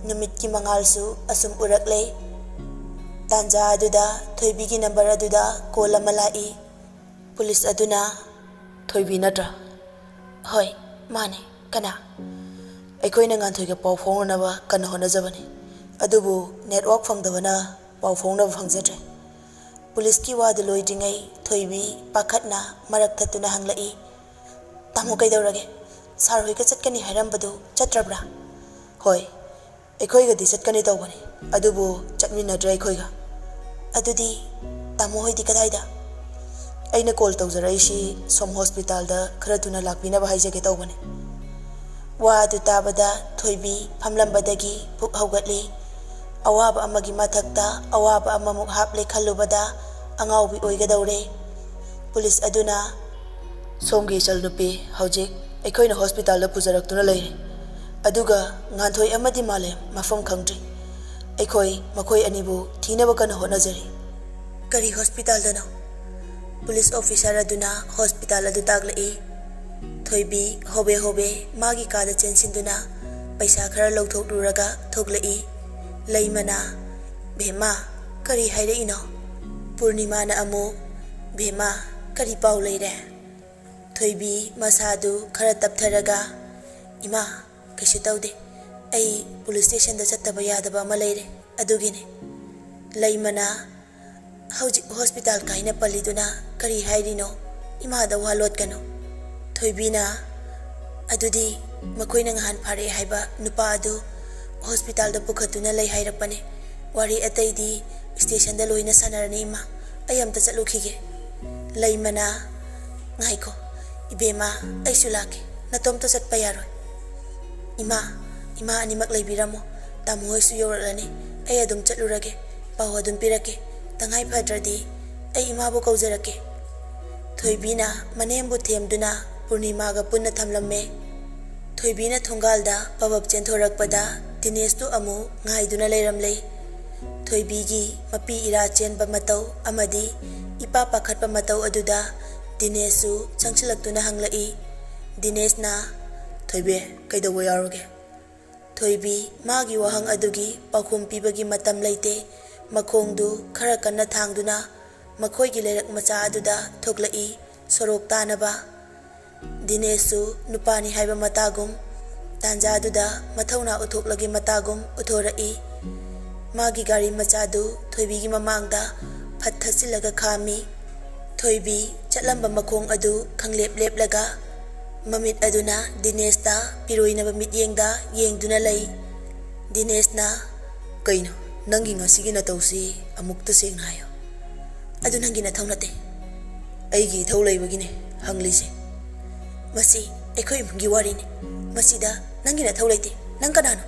ꯅꯨꯃꯤꯠꯀꯤ ꯃꯉꯥꯜꯁꯨ ꯑꯁꯨꯝ ꯎꯔꯛꯂꯦ꯫ ꯇꯥꯟꯖꯥ ꯑꯗꯨꯗ ꯊꯣꯏꯕꯤꯒꯤ ꯅꯝꯕꯔ ꯑꯗꯨꯗ ꯀꯣꯜ ꯑꯃ ꯂꯥꯛꯏ꯫ ꯄꯨꯂꯤꯁ ꯑꯗꯨꯅ, "ꯊꯣꯏꯕꯤ ꯅꯠꯇ꯭ꯔꯥ?" "ꯍꯣꯏ, ꯃꯥꯅꯦ꯫ ꯀꯅꯥ?" "ꯑꯩꯈꯣꯏꯅ ꯉꯥꯟꯊꯣꯏꯒ ꯄꯥꯎ ꯐꯥꯎꯅꯅꯕ ꯀꯟꯅ ꯍꯣꯠꯅꯖꯕꯅꯤ, ꯑꯗꯨꯕꯨ ꯅꯦꯠꯋꯥꯛ ꯐꯪꯗꯕꯅ ꯄꯥꯎ ꯐꯥꯎꯅꯕ ꯐꯪꯖꯗ꯭ꯔꯦ꯫" ꯄꯨꯂꯤꯁꯀꯤ ꯋꯥꯗꯨ ꯂꯣꯏꯗ꯭ꯔꯤꯉꯩ ꯊꯣꯏꯕꯤ ꯄꯥꯈꯠꯅ ꯃꯔꯛ ꯊꯠꯇꯨꯅ ꯍꯪꯂꯛꯏ, "ꯇꯥꯃꯣ, ꯀꯩꯗꯧꯔꯒꯦ? ꯁꯥꯔ ꯍꯣꯏꯒ ꯆꯠꯀꯅꯤ ꯍꯥꯏꯔꯝꯕꯗꯨ ꯆꯠꯇ꯭ꯔꯕ꯭ꯔꯥ?" "ꯍꯣꯏ, ꯑꯩꯈꯣꯏꯒꯗꯤ ꯆꯠꯀꯅꯤ ꯇꯧꯕꯅꯤ, ꯑꯗꯨꯕꯨ ꯆꯠꯃꯤꯟꯅꯗ꯭ꯔꯦ ꯑꯩꯈꯣꯏꯒ꯫" "ꯑꯗꯨꯗꯤ ꯇꯥꯃꯣ ꯍꯣꯏꯗꯤ ꯀꯗꯥꯏꯗ?" "ꯑꯩꯅ ꯀꯣꯜ ꯇꯧꯖꯔꯛꯏꯁꯤ ꯁꯣꯝ ꯍꯣꯁꯄꯤꯇꯥꯜꯗ ꯈꯔ ꯊꯨꯅ ꯂꯥꯛꯄꯤꯅꯕ ꯍꯥꯏꯖꯒꯦ ꯇꯧꯕꯅꯤ꯫" ꯋꯥ ꯑꯗꯨ ꯇꯥꯕꯗ ꯊꯣꯏꯕꯤ ꯐꯝꯂꯝꯕꯗꯒꯤ ꯄꯨꯛ ꯍꯧꯒꯠꯂꯤ꯫ ꯑꯋꯥꯕ ꯑꯃꯒꯤ ꯃꯊꯛꯇ ꯑꯋꯥꯕ ꯑꯃꯃꯨꯛ ꯍꯥꯞꯂꯦ ꯈꯜꯂꯨꯕꯗ ꯑꯉꯥꯎꯕꯤ ꯑꯣꯏꯒꯗꯧꯔꯦ꯫ ꯄꯨꯂꯤꯁ ꯑꯗꯨꯅ, "ꯁꯣꯝꯒꯤ ꯏꯆꯜꯅꯨꯄꯤ ꯍꯧꯖꯤꯛ ꯑꯩꯈꯣꯏꯅ ꯍꯣꯁꯄꯤꯇꯥꯜꯗ ꯄꯨꯖꯔꯛꯇꯨꯅ ꯂꯩꯔꯦ꯫ ꯑꯗꯨꯒ ꯉꯥꯟꯊꯣꯏ ꯑꯃꯗꯤ ꯃꯥꯂꯦꯝ ꯃꯐꯝ ꯈꯪꯗ꯭ꯔꯤ꯫ ꯑꯩꯈꯣꯏ ꯃꯈꯣꯏ ꯑꯅꯤꯕꯨ ꯊꯤꯅꯕ ꯀꯟꯅ ꯍꯣꯠꯅꯖꯔꯤ꯫ ꯀꯔꯤ ꯍꯣꯁꯄꯤꯇꯥꯜꯗꯅꯣ? ꯄꯨꯂꯤꯁ ꯑꯣꯐꯤꯁꯥꯔ ꯑꯗꯨꯅ ꯍꯣꯁꯄꯤꯇꯥꯜ ꯑꯗꯨ ꯇꯥꯛꯂꯛꯏ꯫ ꯊꯣꯏꯕꯤ ꯍꯣꯕꯦ ꯍꯣꯕꯦ ꯃꯥꯒꯤ ꯀꯥꯗ ꯆꯦꯟꯁꯤꯟꯗꯨꯅ ꯄꯩꯁꯥ ꯈꯔ ꯂꯧꯊꯣꯛꯂꯨꯔꯒ ꯊꯣꯛꯂꯛꯏ꯫ ꯂꯩꯃꯅ, "ꯚꯦꯝꯃ, ꯀꯔꯤ ꯍꯥꯏꯔꯛꯏꯅꯣ?" ꯄꯨꯔꯅꯤꯃꯥꯅ ꯑꯃꯨꯛ, "ꯚꯦꯝꯃ, ꯀꯔꯤ ꯄꯥꯎ ꯂꯩꯔꯦ?" ꯊꯣꯏꯕꯤ ꯃꯁꯥꯗꯨ ꯈꯔ ꯇꯞꯊꯔꯒ, "ꯏꯃꯥ, ꯀꯩꯁꯨ ꯇꯧꯗꯦ꯫ ꯑꯩ ꯄꯨꯂꯤꯁ ꯁ꯭ꯇꯦꯁꯟꯗ ꯆꯠꯇꯕ ꯌꯥꯗꯕ ꯑꯃ ꯂꯩꯔꯦ, ꯑꯗꯨꯒꯤꯅꯦ꯫" ꯂꯩꯃꯅ, "ꯍꯧꯖꯤꯛ ꯍꯣꯁꯄꯤꯇꯥꯜ ꯀꯥꯏꯅ ꯄꯜꯂꯤꯗꯨꯅ ꯀꯔꯤ ꯍꯥꯏꯔꯤꯅꯣ? ꯏꯃꯥꯗ ꯋꯥ ꯂꯣꯠꯀꯅꯨ꯫" ꯊꯣꯏꯕꯤꯅ, "ꯑꯗꯨꯗꯤ ꯃꯈꯣꯏꯅ ꯉꯍꯥꯟ ꯐꯥꯔꯛꯑꯦ ꯍꯥꯏꯕ ꯅꯨꯄꯥ ꯑꯗꯨ ꯍꯣꯁꯄꯤꯇꯥꯜꯗ ꯄꯨꯈꯠꯇꯨꯅ ꯂꯩ ꯍꯥꯏꯔꯛꯄꯅꯦ꯫ ꯋꯥꯔꯤ ꯑꯇꯩꯗꯤ ꯁ꯭ꯇꯦꯁꯟꯗ ꯂꯣꯏꯅ ꯁꯥꯟꯅꯔꯅꯤ ꯏꯃꯥ꯫ ꯑꯩ ꯑꯝꯇ ꯆꯠꯂꯨꯈꯤꯒꯦ꯫" ꯂꯩꯃꯅ, "ꯉꯥꯏꯈꯣ, ꯏꯕꯦꯝꯃ, ꯑꯩꯁꯨ ꯂꯥꯛꯀꯦ꯫ ꯅꯇꯣꯝꯇ ꯆꯠꯄ ꯌꯥꯔꯣꯏ꯫" "ꯏꯃꯥ, ꯏꯃꯥ ꯑꯅꯤꯃꯛ ꯂꯩꯕꯤꯔꯝꯃꯣ꯫ ꯇꯥꯃꯣ ꯍꯣꯏꯁꯨ ꯌꯧꯔꯛꯂꯅꯤ꯫ ꯑꯩ ꯑꯗꯨꯝ ꯆꯠꯂꯨꯔꯒꯦ꯫ ꯄꯥꯎ ꯑꯗꯨꯝ ꯄꯤꯔꯛꯀꯦ꯫ ꯇꯉꯥꯏ ꯐꯗ꯭ꯔꯗꯤ ꯑꯩ ꯏꯃꯥꯕꯨ ꯀꯧꯖꯔꯛꯀꯦ꯫" ꯊꯣꯏꯕꯤꯅ ꯃꯅꯦꯝꯕꯨ ꯊꯦꯝꯗꯨꯅ ꯄꯨꯔꯅꯤꯃꯥꯒ ꯄꯨꯟꯅ ꯊꯝꯂꯝꯃꯦ꯫ ꯊꯣꯏꯕꯤꯅ ꯊꯣꯡꯒꯥꯜꯗ ꯄꯕꯞ ꯆꯦꯟꯊꯣꯔꯛꯄꯗ ꯗꯤꯅꯦꯁꯇꯨ ꯑꯃꯨꯛ ꯉꯥꯏꯗꯨꯅ ꯂꯩꯔꯝꯂꯦ꯫ ꯊꯣꯏꯕꯤꯒꯤ ꯃꯄꯤ ꯏꯔꯥ ꯆꯦꯟꯕ ꯃꯇꯧ ꯑꯃꯗꯤ ꯏꯄꯥ ꯄꯥꯈꯠꯄ ꯃꯇꯧ ꯑꯗꯨꯗ ꯗꯤꯅꯦꯁꯁꯨ ꯆꯪꯁꯤꯜꯂꯛꯇꯨꯅ ꯍꯪꯂꯛꯏ꯫ ꯗꯤꯅꯦꯁꯅ, "ꯊꯣꯏꯕꯤ, ꯀꯩꯗꯧꯕ ꯌꯥꯎꯔꯒꯦ?" ꯊꯣꯏꯕꯤ ꯃꯥꯒꯤ ꯋꯥꯍꯪ ꯑꯗꯨꯒꯤ ꯄꯥꯎꯈꯨꯝ ꯄꯤꯕꯒꯤ ꯃꯇꯝ ꯂꯩꯇꯦ꯫ ꯃꯈꯣꯡꯗꯨ ꯈꯔ ꯀꯟꯅ ꯊꯥꯡꯗꯨꯅ ꯃꯈꯣꯏꯒꯤ ꯂꯩꯔꯛ ꯃꯆꯥ ꯑꯗꯨꯗ ꯊꯣꯛꯂꯛꯏ꯫ ꯁꯣꯔꯣꯛ ꯇꯥꯅꯕ꯫ ꯗꯤꯅꯦꯁꯁꯨ ꯅꯨꯄꯥꯅꯤ ꯍꯥꯏꯕ ꯃꯇꯥꯒꯨꯝ, ꯇꯥꯟꯖꯥꯗꯨꯗ ꯃꯊꯧꯅꯥ ꯎꯠꯊꯣꯛꯂꯒꯦ ꯃꯇꯥꯒꯨꯝ ꯎꯠꯊꯣꯔꯛꯏ꯫ ꯃꯥꯒꯤ ꯒꯥꯔꯤ ꯃꯆꯥꯗꯨ ꯊꯣꯏꯕꯤꯒꯤ ꯃꯃꯥꯡꯗ ꯐꯠ ꯊꯠꯆꯤꯜꯂꯒ ꯈꯥꯝꯃꯤ꯫ ꯊꯣꯏꯕꯤ ꯆꯠꯂꯝꯕ ꯃꯈꯣꯡ ꯑꯗꯨ ꯈꯪꯂꯦꯞ ꯂꯦꯞꯂꯒ ꯃꯃꯤꯠ ꯑꯗꯨꯅ ꯗꯤꯅꯦꯁꯇ ꯄꯤꯔꯣꯏꯅꯕ ꯃꯤꯠꯌꯦꯡꯗ ꯌꯦꯡꯗꯨꯅ ꯂꯩ꯫ ꯗꯤꯅꯦꯁꯅ, "ꯀꯩꯅꯣ, ꯅꯪꯒꯤ ꯉꯁꯤꯒꯤ ꯅꯇꯧꯁꯤ ꯑꯃꯨꯛꯇ ꯁꯦꯡꯅ ꯍꯥꯏꯌꯨ꯫" "ꯑꯗꯨ ꯅꯪꯒꯤ ꯅꯊꯧ ꯅꯠꯇꯦ꯫" "ꯑꯩꯒꯤ ꯏꯊꯧ ꯂꯩꯕꯒꯤꯅꯦ ꯍꯪꯂꯤꯁꯦ꯫ ꯃꯁꯤ ꯑꯩꯈꯣꯏ ꯏꯃꯨꯡꯒꯤ ꯋꯥꯔꯤꯅꯤ꯫ ꯃꯁꯤꯗ ꯅꯪꯒꯤ ꯅꯊꯧ ꯂꯩꯇꯦ꯫ ꯅꯪ ꯀꯅꯥꯅꯣ?"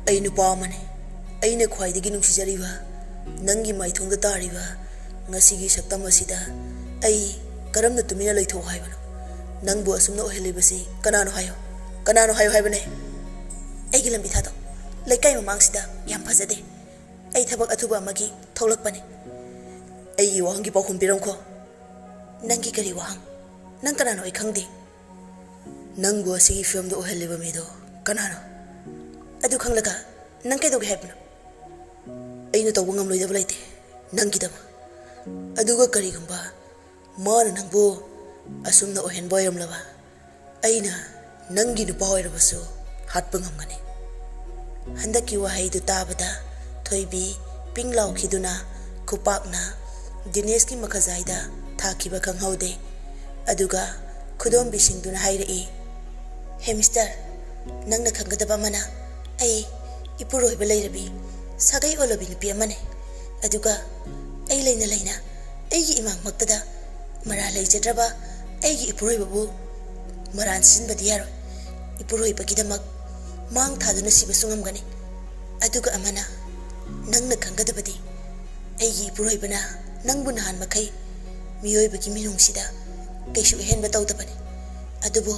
"ꯑꯩ ꯅꯨꯄꯥ ꯑꯃꯅꯦ꯫ ꯑꯩꯅ ꯈ꯭ꯋꯥꯏꯗꯒꯤ ꯅꯨꯡꯁꯤꯖꯔꯤꯕ ꯅꯪꯒꯤ ꯃꯥꯏꯊꯣꯡꯗ ꯇꯥꯔꯤꯕ ꯉꯁꯤꯒꯤ ꯁꯛꯇꯝ ꯑꯁꯤꯗ ꯑꯩ ꯀꯔꯝꯅ ꯇꯨꯃꯤꯟꯅ ꯂꯩꯊꯣꯛꯎ ꯍꯥꯏꯕꯅꯣ? ꯅꯪꯕꯨ ꯑꯁꯨꯝꯅ ꯑꯣꯏꯍꯜꯂꯤꯕꯁꯤ ꯀꯅꯥꯅꯣ ꯍꯥꯏꯌꯨ? ꯀꯅꯥꯅꯣ ꯍꯥꯏꯌꯨ ꯍꯥꯏꯕꯅꯦ?" ꯑꯩꯒꯤ ꯂꯝꯕꯤ ꯊꯥꯗꯣꯛ꯫ ꯂꯩꯀꯥꯏ ꯃꯃꯥꯡꯁꯤꯗ ꯌꯥꯝ ꯐꯖꯗꯦ꯫ ꯑꯩ ꯊꯕꯛ ꯑꯊꯨꯕ ꯑꯃꯒꯤ ꯊꯣꯛꯂꯛꯄꯅꯤ꯫ ꯑꯩꯒꯤ ꯋꯥꯍꯪꯒꯤ ꯄꯥꯎꯈꯨꯝ ꯄꯤꯔꯝꯈꯣ꯫ ꯅꯪꯒꯤ ꯀꯔꯤ ꯋꯥꯍꯪ? ꯅꯪ ꯀꯅꯥꯅꯣ ꯑꯩ ꯈꯪꯗꯦ꯫ ꯅꯪꯕꯨ ꯑꯁꯤꯒꯤ ꯐꯤꯕꯝꯗ ꯑꯣꯏꯍꯜꯂꯤꯕ ꯃꯤꯗꯣ ꯀꯅꯥꯅꯣ? ꯑꯗꯨ ꯈꯪꯂꯒ ꯅꯪ ꯀꯩꯗꯧꯒꯦ ꯍꯥꯏꯕꯅꯣ? ꯑꯩꯅ ꯇꯧꯕ ꯉꯝꯂꯣꯏꯗꯕ ꯂꯩꯇꯦ ꯅꯪꯒꯤꯗꯃꯛ꯫ ꯑꯗꯨꯒ ꯀꯔꯤꯒꯨꯝꯕ ꯃꯥꯅ ꯅꯪꯕꯨ ꯑꯁꯨꯝꯅ ꯑꯣꯏꯍꯟꯕ ꯑꯣꯏꯔꯝꯂꯕ, ꯑꯩꯅ ꯅꯪꯒꯤ ꯅꯨꯄꯥ ꯑꯣꯏꯔꯕꯁꯨ ꯍꯥꯠꯄ ꯉꯝꯒꯅꯤ꯫ ꯍꯟꯗꯛꯀꯤ ꯋꯥꯍꯩꯗꯨ ꯇꯥꯕꯗ ꯊꯣꯏꯕꯤ ꯄꯤꯡ ꯂꯥꯎꯈꯤꯗꯨꯅ ꯈꯨꯄꯥꯛꯅ ꯗꯤꯅꯦꯁꯀꯤ ꯃꯈꯖꯥꯏꯗ ꯊꯥꯈꯤꯕ ꯈꯪꯍꯧꯗꯦ꯫ ꯑꯗꯨꯒ ꯈꯨꯗꯣꯝꯕꯤꯁꯤꯡꯗꯨꯅ ꯍꯥꯏꯔꯛꯏ, "ꯍꯦ ꯃꯤꯁꯇꯔ, ꯅꯪꯅ ꯈꯪꯒꯗꯕ ꯑꯃꯅ, ꯑꯩ ꯏꯄꯨꯔꯣꯏꯕ ꯂꯩꯔꯕꯤ ꯁꯥꯒꯩ ꯑꯣꯜꯂꯕꯤ ꯅꯨꯄꯤ ꯑꯃꯅꯤ꯫ ꯑꯗꯨꯒ ꯑꯩ ꯂꯩꯅ ꯂꯩꯅ ꯑꯩꯒꯤ ꯏꯃꯥꯡꯃꯛꯇꯗ ꯃꯔꯥꯜ ꯂꯩꯖꯗ꯭ꯔꯕ ꯑꯩꯒꯤ ꯏꯄꯨꯔꯣꯏꯕꯕꯨ ꯃꯔꯥꯜ ꯁꯤꯟꯕꯗꯤ ꯌꯥꯔꯣꯏ꯫ ꯏꯄꯨꯔꯣꯏꯕꯒꯤꯗꯃꯛ ꯃꯥꯡ ꯊꯥꯗꯨꯅ ꯁꯤꯕꯁꯨ ꯉꯝꯒꯅꯤ꯫ ꯑꯗꯨꯒ ꯑꯃꯅ, ꯅꯪꯅ ꯈꯪꯒꯗꯕꯗꯤ, ꯑꯩꯒꯤ ꯏꯄꯨꯔꯣꯏꯕꯅ ꯅꯪꯕꯨ ꯅꯍꯥꯟ ꯃꯈꯩ ꯃꯤꯑꯣꯏꯕꯒꯤ ꯃꯤꯅꯨꯡꯁꯤꯗ ꯀꯩꯁꯨ ꯑꯍꯦꯟꯕ ꯇꯧꯗꯕꯅꯤ꯫ ꯑꯗꯨꯕꯨ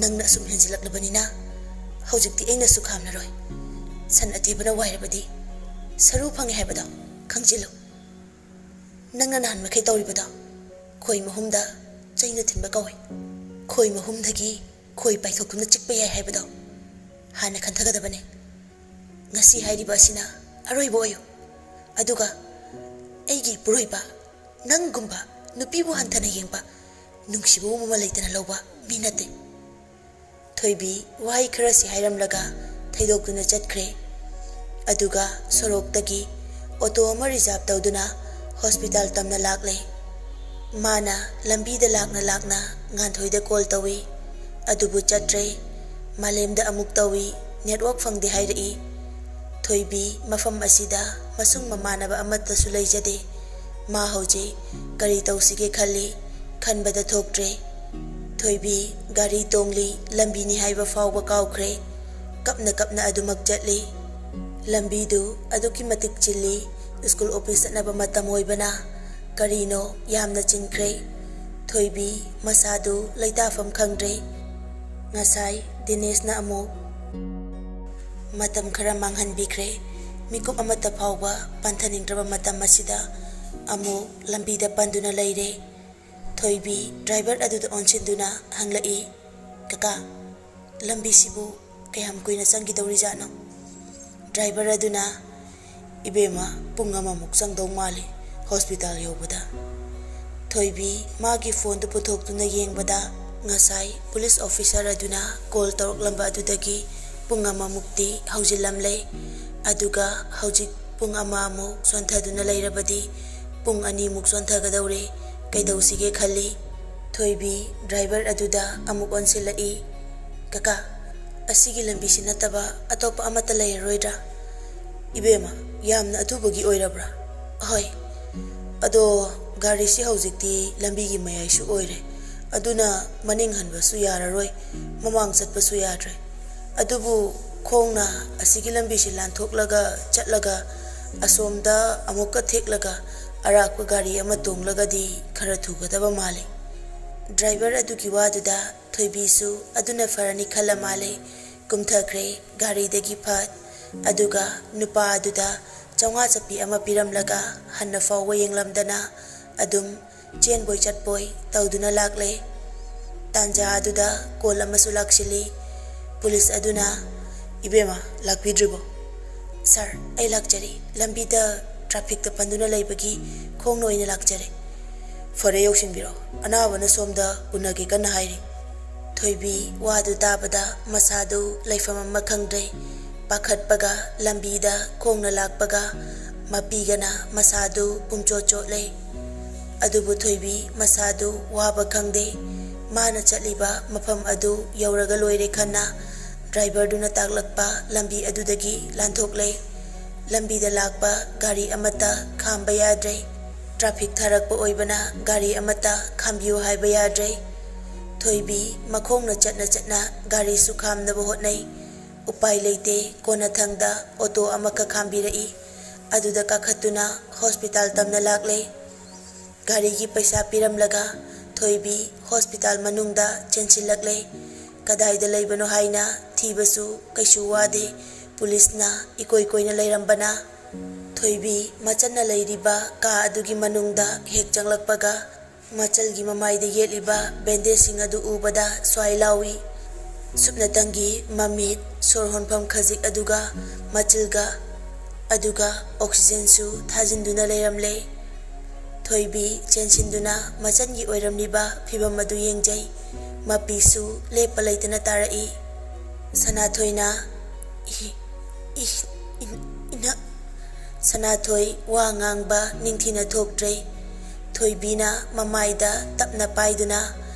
ꯅꯪꯅ ꯑꯁꯨꯝ ꯍꯦꯟꯖꯤꯜꯂꯛꯂꯕꯅꯤꯅ ꯍꯧꯖꯤꯛꯇꯤ ꯑꯩꯅꯁꯨ ꯈꯥꯝꯂꯔꯣꯏ꯫ ꯁꯟ ꯑꯇꯦꯕꯅ ꯋꯥꯏꯔꯕꯗꯤ ꯁꯔꯨ ꯐꯪꯉꯦ ꯍꯥꯏꯕꯗꯣ ꯈꯪꯖꯤꯜꯂꯨ꯫ ꯅꯪꯅ ꯅꯍꯥꯟ ꯃꯈꯩ ꯇꯧꯔꯤꯕꯗꯣ ꯈꯣꯏ ꯃꯍꯨꯝꯗ ꯆꯩꯅ ꯊꯤꯟꯕ ꯀꯧꯏ꯫ ꯈꯣꯏ ꯃꯍꯨꯝꯗꯒꯤ ꯈꯣꯏ ꯄꯥꯏꯊꯣꯛꯇꯨꯅ ꯆꯤꯛꯄ ꯌꯥꯏ ꯍꯥꯏꯕꯗꯣ ꯍꯥꯟꯅ ꯈꯟꯊꯒꯗꯕꯅꯤ꯫ ꯉꯁꯤ ꯍꯥꯏꯔꯤꯕ ꯑꯁꯤꯅ ꯑꯔꯣꯏꯕ ꯑꯣꯏꯌꯨ꯫ ꯑꯗꯨꯒ ꯑꯩꯒꯤ ꯏꯄꯨꯔꯣꯏꯕ, ꯅꯪꯒꯨꯝꯕ ꯅꯨꯄꯤꯕꯨ ꯍꯟꯊꯅ ꯌꯦꯡꯕ, ꯅꯨꯡꯁꯤꯕꯕꯨ ꯃꯃꯜ ꯂꯩꯇꯅ ꯂꯧꯕ ꯃꯤ ꯅꯠꯇꯦ꯫" ꯊꯣꯏꯕꯤ ꯋꯥꯍꯩ ꯈꯔꯁꯤ ꯍꯥꯏꯔꯝꯂꯒ ꯊꯩꯗꯣꯛꯇꯨꯅ ꯆꯠꯈ꯭ꯔꯦ꯫ ꯑꯗꯨꯒ ꯁꯣꯔꯣꯛꯇꯒꯤ ꯑꯣꯇꯣ ꯑꯃ ꯔꯤꯖꯥꯕ ꯇꯧꯗꯨꯅ ꯍꯣꯁꯄꯤꯇꯥꯜ ꯇꯝꯅ ꯂꯥꯛꯂꯦ꯫ ꯃꯥꯅ ꯂꯝꯕꯤꯗ ꯂꯥꯛꯅ ꯂꯥꯛꯅ ꯉꯥꯟꯊꯣꯏꯗ ꯀꯣꯜ ꯇꯧꯏ, ꯑꯗꯨꯕꯨ ꯆꯠꯇ꯭ꯔꯦ꯫ ꯃꯥꯂꯦꯝꯗ ꯑꯃꯨꯛ ꯇꯧꯏ, ꯅꯦꯠꯋꯥꯛ ꯐꯪꯗꯦ ꯍꯥꯏꯔꯛꯏ꯫ ꯊꯣꯏꯕꯤ ꯃꯐꯝ ꯑꯁꯤꯗ ꯃꯁꯨꯡ ꯃꯃꯥꯟꯅꯕ ꯑꯃꯠꯇꯁꯨ ꯂꯩꯖꯗꯦ꯫ ꯃꯥ ꯍꯧꯖꯤꯛ ꯀꯔꯤ ꯇꯧꯁꯤꯒꯦ ꯈꯜꯂꯤ, ꯈꯟꯕꯗ ꯊꯣꯛꯇ꯭ꯔꯦ꯫ ꯊꯣꯏꯕꯤ ꯒꯥꯔꯤ ꯇꯣꯡꯂꯤ, ꯂꯝꯕꯤꯅꯤ ꯍꯥꯏꯕ ꯐꯥꯎꯕ ꯀꯥꯎꯈ꯭ꯔꯦ꯫ ꯀꯞꯅ ꯀꯞꯅ ꯑꯗꯨꯃꯛ ꯆꯠꯂꯤ꯫ ꯂꯝꯕꯤꯗꯨ ꯑꯗꯨꯛꯀꯤ ꯃꯇꯤꯛ ꯆꯤꯜꯂꯤ, ꯁ꯭ꯀꯨꯜ ꯑꯣꯐꯤꯁ ꯆꯠꯅꯕ ꯃꯇꯝ ꯑꯣꯏꯕꯅ꯫ ꯀꯔꯤꯅꯣ ꯌꯥꯝꯅ ꯆꯤꯟꯈ꯭ꯔꯦ꯫ ꯊꯣꯏꯕꯤ ꯃꯁꯥꯗꯨ ꯂꯩꯇꯥꯐꯝ ꯈꯪꯗ꯭ꯔꯦ꯫ ꯉꯁꯥꯏ ꯗꯤꯅꯦꯁꯅ ꯑꯃꯨꯛ, ꯃꯇꯝ ꯈꯔ ꯃꯥꯡꯍꯟꯕꯤꯈ꯭ꯔꯦ꯫ ꯃꯤꯀꯨꯞ ꯑꯃꯠꯇ ꯐꯥꯎꯕ ꯄꯟꯊꯅꯤꯡꯗ꯭ꯔꯕ ꯃꯇꯝ ꯑꯁꯤꯗ ꯑꯃꯨꯛ ꯂꯝꯕꯤꯗ ꯄꯟꯗꯨꯅ ꯂꯩꯔꯦ꯫ ꯊꯣꯏꯕꯤ ꯗ꯭ꯔꯥꯏꯚꯔ ꯑꯗꯨꯗ ꯑꯣꯟꯁꯤꯟꯗꯨꯅ ꯍꯪꯂꯛꯏ, "ꯀꯀꯥ, ꯂꯝꯕꯤꯁꯤꯕꯨ ꯀꯌꯥꯝ ꯀꯨꯏꯅ ꯆꯪꯈꯤꯗꯧꯔꯤꯖꯥꯠꯅꯣ?" ꯗ꯭ꯔꯥꯏꯚꯔ ꯑꯗꯨꯅ, "ꯏꯕꯦꯝꯃ, ꯄꯨꯡ ꯑꯃꯃꯨꯛ ꯆꯪꯗꯧ ꯃꯥꯜꯂꯤ ꯍꯣꯁꯄꯤꯇꯥꯜ ꯌꯧꯕꯗ꯫" ꯊꯣꯏꯕꯤ ꯃꯥꯒꯤ ꯐꯣꯟꯗꯨ ꯄꯨꯊꯣꯛꯇꯨꯅ ꯌꯦꯡꯕꯗ, ꯉꯁꯥꯏ ꯄꯨꯂꯤꯁ ꯑꯣꯐꯤꯁꯔ ꯑꯗꯨꯅ ꯀꯣꯜ ꯇꯧꯔꯛꯂꯝꯕ ꯑꯗꯨꯗꯒꯤ ꯄꯨꯡ ꯑꯃꯃꯨꯛꯇꯤ ꯍꯧꯖꯤꯜꯂꯝꯂꯦ꯫ ꯑꯗꯨꯒ ꯍꯧꯖꯤꯛ ꯄꯨꯡ ꯑꯃꯃꯨꯛ ꯆꯣꯟꯊꯗꯨꯅ ꯂꯩꯔꯕꯗꯤ ꯄꯨꯡ ꯑꯅꯤꯃꯨꯛ ꯆꯣꯟꯊꯒꯗꯧꯔꯦ꯫ ꯀꯩꯗꯧꯁꯤꯒꯦ ꯈꯜꯂꯤ꯫ ꯊꯣꯏꯕꯤ ꯗ꯭ꯔꯥꯏꯚꯔ ꯑꯗꯨꯗ ꯑꯃꯨꯛ ꯑꯣꯟꯁꯤꯜꯂꯛꯏ, "ꯀꯀꯥ, ꯑꯁꯤꯒꯤ ꯂꯝꯕꯤꯁꯤ ꯅꯠꯇꯕ ꯑꯇꯣꯞꯄ ꯑꯃꯠꯇ ꯂꯩꯔꯔꯣꯏꯗ꯭ꯔꯥ?" "ꯏꯕꯦꯝꯃ, ꯌꯥꯝꯅ ꯑꯊꯨꯕꯒꯤ ꯑꯣꯏꯔꯕ꯭ꯔꯥ?" "ꯍꯣꯏ꯫ ꯑꯗꯣ ꯒꯥꯔꯤꯁꯤ ꯍꯧꯖꯤꯛꯇꯤ ꯂꯝꯕꯤꯒꯤ ꯃꯌꯥꯏꯁꯨ ꯑꯣꯏꯔꯦ, ꯑꯗꯨꯅ ꯃꯅꯤꯡ ꯍꯟꯕꯁꯨ ꯌꯥꯔꯔꯣꯏ, ꯃꯃꯥꯡ ꯆꯠꯄꯁꯨ ꯌꯥꯗ꯭ꯔꯦ꯫ ꯑꯗꯨꯕꯨ ꯈꯣꯡꯅ ꯑꯁꯤꯒꯤ ꯂꯝꯕꯤꯁꯤ ꯂꯥꯟꯊꯣꯛꯂꯒ ꯆꯠꯂꯒ ꯑꯁꯣꯝꯗ ꯑꯃꯨꯛꯀ ꯊꯦꯛꯂꯒ ꯑꯔꯥꯛꯄ ꯒꯥꯔꯤ ꯑꯃ ꯇꯣꯡꯂꯒꯗꯤ ꯈꯔ ꯊꯨꯒꯗꯕ ꯃꯥꯜꯂꯤ꯫" ꯗ꯭ꯔꯥꯏꯚꯔ ꯑꯗꯨꯒꯤ ꯋꯥꯗꯨꯗ ꯊꯣꯏꯕꯤꯁꯨ ꯑꯗꯨꯅ ꯐꯔꯅꯤ ꯈꯜꯂ ꯃꯥꯜꯂꯦ꯫ ꯀꯨꯝꯊꯈ꯭ꯔꯦ ꯒꯥꯔꯤꯗꯒꯤ ꯐꯠ꯫ ꯑꯗꯨꯒ ꯅꯨꯄꯥ ꯑꯗꯨꯗ ꯆꯥꯝꯃꯉꯥ ꯆꯞꯄꯤ ꯑꯃ ꯄꯤꯔꯝꯂꯒ ꯍꯟꯅ ꯐꯥꯎꯕ ꯌꯦꯡꯂꯝꯗꯅ ꯑꯗꯨꯝ ꯆꯦꯟꯕꯣꯏ ꯆꯠꯄꯣꯏ ꯇꯧꯗꯨꯅ ꯂꯥꯛꯂꯦ꯫ ꯇꯥꯟꯖꯥ ꯑꯗꯨꯗ ꯀꯣꯜ ꯑꯃꯁꯨ ꯂꯥꯛꯁꯤꯜꯂꯤ꯫ ꯄꯨꯂꯤꯁ ꯑꯗꯨꯅ, "ꯏꯕꯦꯝꯃ, ꯂꯥꯛꯄꯤꯗ꯭ꯔꯤꯕꯣ?" "ꯁꯥꯔ, ꯑꯩ ꯂꯥꯛꯆꯔꯤ꯫ ꯂꯝꯕꯤꯗ ꯇ꯭ꯔꯥꯐꯤꯛꯇ ꯄꯟꯗꯨꯅ ꯂꯩꯕꯒꯤ ꯈꯣꯡꯅ ꯑꯣꯏꯅ ꯂꯥꯛꯆꯔꯦ꯫" "ꯐꯔꯦ, ꯌꯧꯁꯤꯟꯕꯤꯔꯣ꯫ ꯑꯅꯥꯕꯅ ꯁꯣꯝꯗ ꯎꯅꯒꯦ ꯀꯟꯅ ꯍꯥꯏꯔꯤ꯫" ꯊꯣꯏꯕꯤ ꯋꯥꯗꯨ ꯇꯥꯕꯗ ꯃꯁꯥꯗꯨ ꯂꯩꯐꯝ ꯑꯃ ꯈꯪꯗ꯭ꯔꯦ꯫ ꯄꯥꯈꯠꯄꯒ ꯂꯝꯕꯤꯗ ꯈꯣꯡꯅ ꯂꯥꯛꯄꯒ ꯃꯄꯤꯒꯅ ꯃꯁꯥꯗꯨ ꯄꯨꯝꯆꯣꯠ ꯆꯣꯠꯂꯦ꯫ ꯑꯗꯨꯕꯨ ꯊꯣꯏꯕꯤ ꯃꯁꯥꯗꯨ ꯋꯥꯕ ꯈꯪꯗꯦ꯫ ꯃꯥꯅ ꯆꯠꯂꯤꯕ ꯃꯐꯝ ꯑꯗꯨ ꯌꯧꯔꯒ ꯂꯣꯏꯔꯦ ꯈꯟꯅ ꯗ꯭ꯔꯥꯏꯚꯔꯗꯨꯅ ꯇꯥꯛꯂꯛꯄ ꯂꯝꯕꯤ ꯑꯗꯨꯗꯒꯤ ꯂꯥꯟꯊꯣꯛꯂꯦ꯫ ꯂꯝꯕꯤꯗ ꯂꯥꯛꯄ ꯒꯥꯔꯤ ꯑꯃꯠꯇ ꯈꯥꯝꯕ ꯌꯥꯗ꯭ꯔꯦ꯫ ꯇ꯭ꯔꯥꯐꯤꯛ ꯊꯥꯔꯛꯄ ꯑꯣꯏꯕꯅ ꯒꯥꯔꯤ ꯑꯃꯠꯇ ꯈꯥꯝꯕꯤꯌꯨ ꯍꯥꯏꯕ ꯌꯥꯗ꯭ꯔꯦ꯫ ꯊꯣꯏꯕꯤ ꯃꯈꯣꯡꯅ ꯆꯠꯅ ꯆꯠꯅ ꯒꯥꯔꯤꯁꯨ ꯈꯥꯝꯅꯕ ꯍꯣꯠꯅꯩ꯫ ꯎꯄꯥꯏ ꯂꯩꯇꯦ, ꯀꯣꯟꯅꯊꯪꯗ ꯑꯣꯇꯣ ꯑꯃꯈꯛ ꯈꯥꯝꯕꯤꯔꯛꯏ꯫ ꯑꯗꯨꯗ ꯀꯥꯈꯠꯇꯨꯅ ꯍꯣꯁꯄꯤꯇꯥꯜ ꯇꯝꯅ ꯂꯥꯛꯂꯦ꯫ ꯒꯥꯔꯤꯒꯤ ꯄꯩꯁꯥ ꯄꯤꯔꯝꯂꯒ ꯊꯣꯏꯕꯤ ꯍꯣꯁꯄꯤꯇꯥꯜ ꯃꯅꯨꯡꯗ ꯆꯦꯟꯁꯤꯜꯂꯛꯂꯦ꯫ ꯀꯗꯥꯏꯗ ꯂꯩꯕꯅꯣ ꯍꯥꯏꯅ ꯊꯤꯕꯁꯨ ꯀꯩꯁꯨ ꯋꯥꯗꯦ꯫ ꯄꯨꯂꯤꯁꯅ ꯏꯀꯣꯏ ꯀꯣꯏꯅ ꯂꯩꯔꯝꯕꯅ ꯊꯣꯏꯕꯤ ꯃꯆꯟꯅ ꯂꯩꯔꯤꯕ ꯀꯥ ꯑꯗꯨꯒꯤ ꯃꯅꯨꯡꯗ ꯍꯦꯛ ꯆꯪꯂꯛꯄꯒ ꯃꯆꯜꯒꯤ ꯃꯃꯥꯏꯗ ꯌꯦꯠꯂꯤꯕ ꯕꯦꯟꯗꯦꯖꯁꯤꯡ ꯑꯗꯨ ꯎꯕꯗ ꯁ꯭ꯋꯥꯏ ꯂꯥꯎꯏ꯫ ꯁꯨꯞꯅꯇꯪꯒꯤ ꯃꯃꯤꯠ, ꯁꯣꯔ ꯍꯣꯟꯐꯝ ꯈꯖꯤꯛ ꯑꯗꯨꯒ ꯃꯆꯤꯜꯒ, ꯑꯗꯨꯒ ꯑꯣꯛꯁꯤꯖꯦꯟꯁꯨ ꯊꯥꯖꯤꯟꯗꯨꯅ ꯂꯩꯔꯝꯂꯦ꯫ ꯊꯣꯏꯕꯤ ꯆꯦꯟꯁꯤꯟꯗꯨꯅ ꯃꯆꯟꯒꯤ ꯑꯣꯏꯔꯝꯂꯤꯕ ꯐꯤꯚꯝ ꯑꯗꯨ ꯌꯦꯡꯖꯩ꯫ ꯃꯄꯤꯁꯨ ꯂꯦꯞꯄ ꯂꯩꯇꯅ ꯇꯥꯔꯛꯏ꯫ ꯁꯅꯥꯊꯣꯏꯅ, "ꯏ-, ꯏ-, ꯏ-, ꯏꯅ-," ꯁꯅꯥꯊꯣꯏ ꯋꯥ ꯉꯥꯡꯕ ꯅꯤꯡꯊꯤꯅ ꯊꯣꯛꯇ꯭ꯔꯦ꯫ ꯊꯣꯏꯕꯤꯅ ꯃꯃꯥꯏꯗ ꯇꯞꯅ ꯄꯥꯏꯗꯨꯅ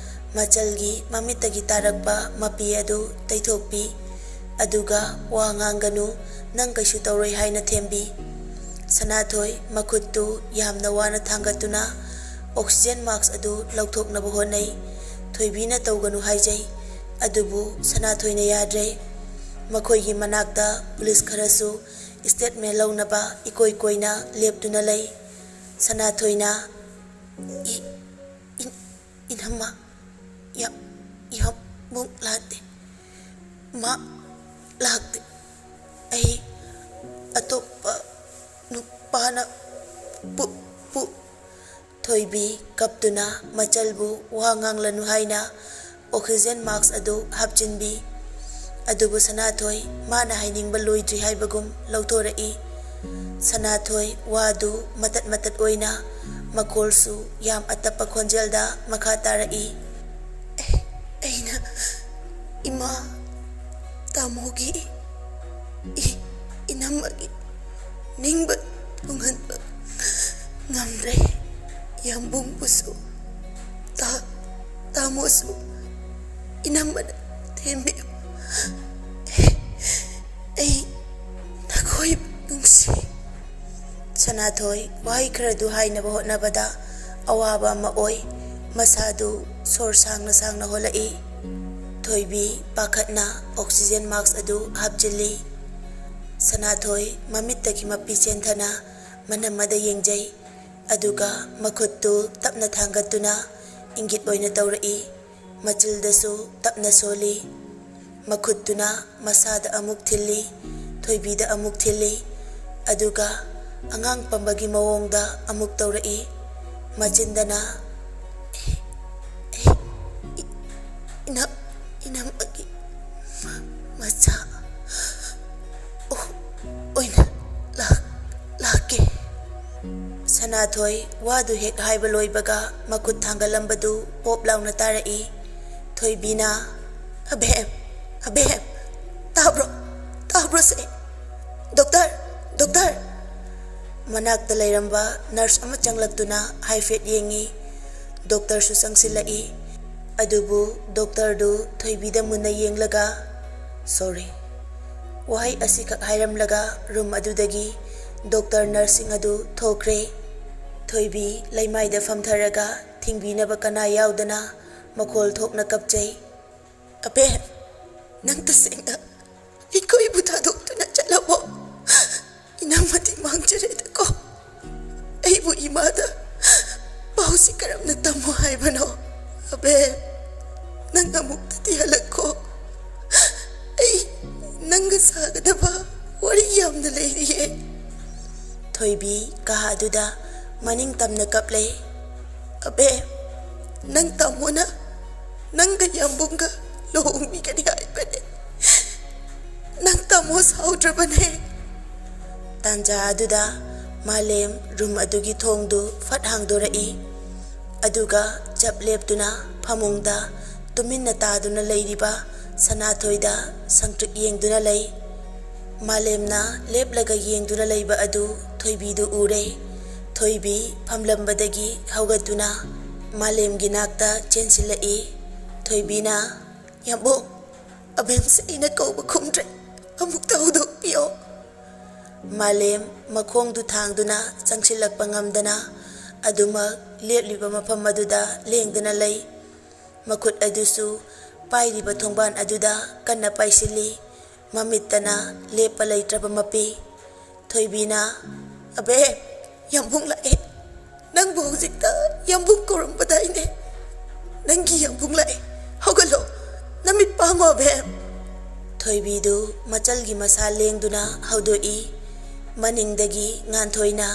ꯃꯆꯜꯒꯤ ꯃꯃꯤꯠꯇꯒꯤ ꯇꯥꯔꯛꯄ ꯃꯄꯤ ꯑꯗꯨ ꯇꯩꯊꯣꯛꯄꯤ꯫ ꯑꯗꯨꯒ, "ꯋꯥ ꯉꯥꯡꯒꯅꯨ, ꯅꯪ ꯀꯩꯁꯨ ꯇꯧꯔꯣꯏ," ꯍꯥꯏꯅ ꯊꯦꯝꯕꯤ꯫ ꯁꯅꯥꯊꯣꯏ ꯃꯈꯨꯠꯇꯨ ꯌꯥꯝꯅ ꯋꯥꯅ ꯊꯥꯡꯒꯠꯇꯨꯅ ꯑꯣꯛꯁꯤꯖꯦꯟ ꯃꯥꯛꯁ ꯑꯗꯨ ꯂꯧꯊꯣꯛꯅꯕ ꯍꯣꯠꯅꯩ꯫ ꯊꯣꯏꯕꯤꯅ ꯇꯧꯒꯅꯨ ꯍꯥꯏꯖꯩ, ꯑꯗꯨꯕꯨ ꯁꯅꯥꯊꯣꯏꯅ ꯌꯥꯗ꯭ꯔꯦ꯫ ꯃꯈꯣꯏꯒꯤ ꯃꯅꯥꯛꯇ ꯄꯨꯂꯤꯁ ꯈꯔꯁꯨ ꯁ꯭ꯇꯦꯠꯃꯦꯟ ꯂꯧꯅꯕ ꯏꯀꯣꯏ ꯀꯣꯏꯅ ꯂꯦꯞꯇꯨꯅ ꯂꯩ꯫ ꯁꯅꯥꯊꯣꯏꯅ, "ꯏ-, ꯏ-, ꯏꯅꯝꯃ, ꯌꯥꯝ, ꯌꯥꯝ ꯃꯨꯛ ꯂꯥꯛꯇꯦ꯫ ꯃꯥ ꯂꯥꯛꯇꯦ꯫ ꯑꯩ ꯑꯇꯣꯞꯄ ꯅꯨꯄꯥꯅ ꯄꯨ-, ꯄꯨ-," ꯊꯣꯏꯕꯤ ꯀꯞꯇꯨꯅ ꯃꯆꯜꯕꯨ ꯋꯥ ꯉꯥꯡꯂꯅꯨ ꯍꯥꯏꯅ ꯑꯣꯛꯁꯤꯖꯦꯟ ꯃꯥꯛꯁ ꯑꯗꯨ ꯍꯥꯞꯆꯤꯟꯕꯤ꯫ ꯑꯗꯨꯕꯨ ꯁꯅꯥꯊꯣꯏ ꯃꯥꯅ ꯍꯥꯏꯅꯤꯡꯕ ꯂꯣꯏꯗ꯭ꯔꯤ ꯍꯥꯏꯕꯒꯨꯝ ꯂꯧꯊꯣꯔꯛꯏ꯫ ꯁꯅꯥꯊꯣꯏ ꯋꯥꯗꯨ ꯃꯇꯠ ꯃꯇꯠ ꯑꯣꯏꯅ, ꯃꯈꯣꯜꯁꯨ ꯌꯥꯝ ꯑꯇꯞꯄ ꯈꯣꯟꯖꯦꯜꯗ ꯃꯈꯥ ꯇꯥꯔꯛꯏ꯫ "ꯑꯩ-, ꯑꯩꯅ ꯏꯃꯥ, ꯇꯥꯃꯣꯒꯤ, ꯏ-, ꯏꯅꯝꯃꯒꯤ ꯅꯤꯡꯕ ꯊꯨꯡꯍꯟꯕ ꯉꯝꯗ꯭ꯔꯦ꯫ ꯌꯥꯝꯕꯨꯡꯕꯨꯁꯨ, ꯇꯥ-, ꯇꯥꯃꯣꯁꯨ ꯏꯅꯝꯃꯅ ꯊꯦꯝꯕꯤꯌꯨ꯫ ꯑꯩ ꯅꯈꯣꯏꯕꯨ ꯅꯨꯡꯁꯤ꯫" ꯁꯅꯥꯊꯣꯏ ꯋꯥꯍꯩ ꯈꯔꯗꯨ ꯍꯥꯏꯅꯕ ꯍꯣꯠꯅꯕꯗ ꯑꯋꯥꯕ ꯑꯃ ꯑꯣꯏ꯫ ꯃꯁꯥꯗꯨ ꯁꯣꯔ ꯁꯥꯡꯅ ꯁꯥꯡꯅ ꯍꯣꯜꯂꯛꯏ꯫ ꯊꯣꯏꯕꯤ ꯄꯥꯈꯠꯅ ꯑꯣꯛꯁꯤꯖꯦꯟ ꯃꯥꯛꯁ ꯑꯗꯨ ꯍꯥꯞꯆꯤꯜꯂꯤ꯫ ꯁꯅꯥꯊꯣꯏ ꯃꯃꯤꯠꯇꯒꯤ ꯃꯄꯤ ꯆꯦꯟꯊꯅ ꯃꯅꯝ ꯑꯗ ꯌꯦꯡꯖꯩ꯫ ꯑꯗꯨꯒ ꯃꯈꯨꯠꯇꯨ ꯇꯞꯅ ꯊꯥꯡꯒꯠꯇꯨꯅ ꯏꯪꯒꯤꯠ ꯑꯣꯏꯅ ꯇꯧꯔꯛꯏ꯫ ꯃꯆꯤꯜꯗꯁꯨ ꯇꯞꯅ ꯁꯣꯜꯂꯤ꯫ ꯃꯈꯨꯠꯇꯨꯅ ꯃꯁꯥꯗ ꯑꯃꯨꯛ ꯊꯤꯜꯂꯤ꯫ ꯊꯣꯏꯕꯤꯗ ꯑꯃꯨꯛ ꯊꯤꯜꯂꯤ꯫ ꯑꯗꯨꯒ ꯑꯉꯥꯡ ꯄꯝꯕꯒꯤ ꯃꯑꯣꯡꯗ ꯑꯃꯨꯛ ꯇꯧꯔꯛꯏ꯫ ꯃꯆꯤꯟꯗꯅ, "ꯑꯦ, ꯑꯦ, ꯏ-, ꯏꯅꯝ, ꯏꯅꯝꯃꯒꯤ ꯃꯆꯥ ꯑꯣ-, ꯑꯣꯏꯅ ꯂꯥꯛ-, ꯂꯥꯛꯀꯦ꯫" ꯁꯅꯥꯊꯣꯏ ꯋꯥꯗꯨ ꯍꯦꯛ ꯍꯥꯏꯕ ꯂꯣꯏꯕꯒ ꯃꯈꯨꯠ ꯊꯥꯡꯒꯠꯂꯝꯕꯗꯨ ꯄꯣꯞ ꯂꯥꯎꯅ ꯇꯥꯔꯛꯏ꯫ ꯊꯣꯏꯕꯤꯅ, "ꯑꯕꯦꯝ, ꯑꯕꯦꯝ, ꯇꯥꯕ꯭ꯔꯣ? ꯇꯥꯕ꯭ꯔꯣ ꯁꯦ? Doctor, doctor!" ꯃꯅꯥꯛꯇ ꯂꯩꯔꯝꯕ ꯅꯔꯁ ꯑꯃ ꯆꯪꯂꯛꯇꯨꯅ ꯍꯥꯏꯐꯦꯠ ꯌꯦꯡꯉꯤ꯫ ꯗꯣꯛꯇꯔꯁꯨ ꯆꯪꯁꯤꯜꯂꯛꯏ꯫ ꯑꯗꯨꯕꯨ ꯗꯣꯛꯇꯔꯗꯨ ꯊꯣꯏꯕꯤꯗ ꯃꯨꯟꯅ ꯌꯦꯡꯂꯒ, "ꯁꯣꯔꯤ" ꯋꯥꯍꯩ ꯑꯁꯤꯈꯛ ꯍꯥꯏꯔꯝꯂꯒ ꯔꯨꯝ ꯑꯗꯨꯗꯒꯤ ꯗꯣꯛꯇꯔ ꯅꯔꯁꯁꯤꯡ ꯑꯗꯨ ꯊꯣꯛꯈ꯭ꯔꯦ꯫ ꯊꯣꯏꯕꯤ ꯂꯩꯃꯥꯏꯗ ꯐꯝꯊꯔꯒ ꯊꯤꯡꯕꯤꯅꯕ ꯀꯅꯥ ꯌꯥꯎꯗꯅ ꯃꯈꯣꯜ ꯊꯣꯛꯅ ꯀꯞꯆꯩ꯫ "ꯑꯕꯦꯝ, ꯅꯪ ꯇꯁꯦꯡꯅ ꯑꯩꯈꯣꯏꯕꯨ ꯊꯥꯗꯣꯛꯇꯨꯅ ꯆꯠꯂꯕꯣ? ꯏꯅꯝꯃꯗꯤ ꯃꯥꯡꯖꯔꯦꯗꯀꯣ꯫ ꯑꯩꯕꯨ ꯏꯃꯥꯗ ꯄꯥꯎꯁꯤ ꯀꯔꯝꯅ ꯇꯝꯃꯣ ꯍꯥꯏꯕꯅꯣ? ꯑꯕꯦꯝ, ꯅꯪ ꯑꯃꯨꯛꯇꯗꯤ ꯍꯜꯂꯛꯈꯣ꯫ ꯑꯩ ꯅꯪꯒ ꯁꯥꯒꯗꯕ ꯋꯥꯔꯤ ꯌꯥꯝꯅ ꯂꯩꯔꯤꯌꯦ꯫" ꯊꯣꯏꯕꯤ ꯀꯥ ꯑꯗꯨꯗ ꯃꯅꯤꯡ ꯇꯝꯅ ꯀꯞꯂꯦ꯫ "ꯑꯕꯦꯝ, ꯅꯪ ꯇꯥꯃꯣꯅ ꯅꯪꯒ ꯌꯥꯝꯕꯨꯡꯒ ꯂꯨꯍꯣꯡꯕꯤꯒꯅꯤ ꯍꯥꯏꯕꯅꯦ꯫ ꯅꯪ ꯇꯥꯃꯣ ꯁꯥꯎꯗ꯭ꯔꯕꯅꯦ꯫" ꯇꯥꯟꯖꯥ ꯑꯗꯨꯗ ꯃꯥꯂꯦꯝ ꯔꯨꯝ ꯑꯗꯨꯒꯤ ꯊꯣꯡꯗꯨ ꯐꯠ ꯍꯥꯡꯗꯣꯔꯛꯏ꯫ ꯑꯗꯨꯒ ꯆꯞ ꯂꯦꯞꯇꯨꯅ ꯐꯃꯨꯡꯗ ꯇꯨꯃꯤꯟꯅ ꯇꯥꯗꯨꯅ ꯂꯩꯔꯤꯕ ꯁꯅꯥꯊꯣꯏꯗ ꯁꯪꯇ꯭ꯔꯤꯛ ꯌꯦꯡꯗꯨꯅ ꯂꯩ꯫ ꯃꯥꯂꯦꯝꯅ ꯂꯦꯞꯂꯒ ꯌꯦꯡꯗꯨꯅ ꯂꯩꯕ ꯑꯗꯨ ꯊꯣꯏꯕꯤꯗꯨ ꯎꯔꯦ꯫ ꯊꯣꯏꯕꯤ ꯐꯝꯂꯝꯕꯗꯒꯤ ꯍꯧꯒꯠꯇꯨꯅ ꯃꯥꯂꯦꯝꯒꯤ ꯅꯥꯛꯇ ꯆꯦꯟꯁꯤꯜꯂꯛꯏ꯫ ꯊꯣꯏꯕꯤꯅ, "ꯌꯥꯝꯕꯨꯡ, ꯑꯕꯦꯝꯁꯦ ꯑꯩꯅ ꯀꯧꯕ ꯈꯨꯝꯗ꯭ꯔꯦ꯫ ꯑꯃꯨꯛꯇ ꯍꯧꯗꯣꯛꯄꯤꯌꯣ꯫" ꯃꯥꯂꯦꯝ ꯃꯈꯣꯡꯗꯨ ꯊꯥꯡꯗꯨꯅ ꯆꯪꯁꯤꯜꯂꯛꯄ ꯉꯝꯗꯅ ꯑꯗꯨꯃꯛ ꯂꯦꯞꯂꯤꯕ ꯃꯐꯝ ꯑꯗꯨꯗ ꯂꯦꯡꯗꯅ ꯂꯩ꯫ ꯃꯈꯨꯠ ꯑꯗꯨꯁꯨ ꯄꯥꯏꯔꯤꯕ ꯊꯣꯡꯕꯥꯟ ꯑꯗꯨꯗ ꯀꯟꯅ ꯄꯥꯏꯁꯤꯜꯂꯤ꯫ ꯃꯃꯤꯠꯇꯅ ꯂꯦꯞꯄ ꯂꯩꯇ꯭ꯔꯕ ꯃꯄꯤ꯫ ꯊꯣꯏꯕꯤꯅ, "ꯑꯕꯦ, ꯌꯥꯝꯕꯨꯡ ꯂꯥꯛꯑꯦ꯫ ꯅꯪꯕꯨ ꯍꯧꯖꯤꯛꯇ ꯌꯥꯝꯕꯨꯡ ꯀꯧꯔꯝꯕꯗꯥꯏꯅꯦ? ꯅꯪꯒꯤ ꯌꯥꯝꯕꯨꯡ ꯂꯥꯛꯑꯦ꯫ ꯍꯧꯒꯠꯂꯣ, ꯅꯃꯤꯠ ꯄꯥꯡꯉꯣ ꯑꯕꯦ꯫" ꯊꯣꯏꯕꯤꯗꯨ ꯃꯆꯜꯒꯤ ꯃꯁꯥ ꯂꯦꯡꯗꯨꯅ ꯍꯧꯗꯣꯛꯏ꯫ ꯃꯅꯤꯡꯗꯒꯤ ꯉꯥꯟꯊꯣꯏꯅ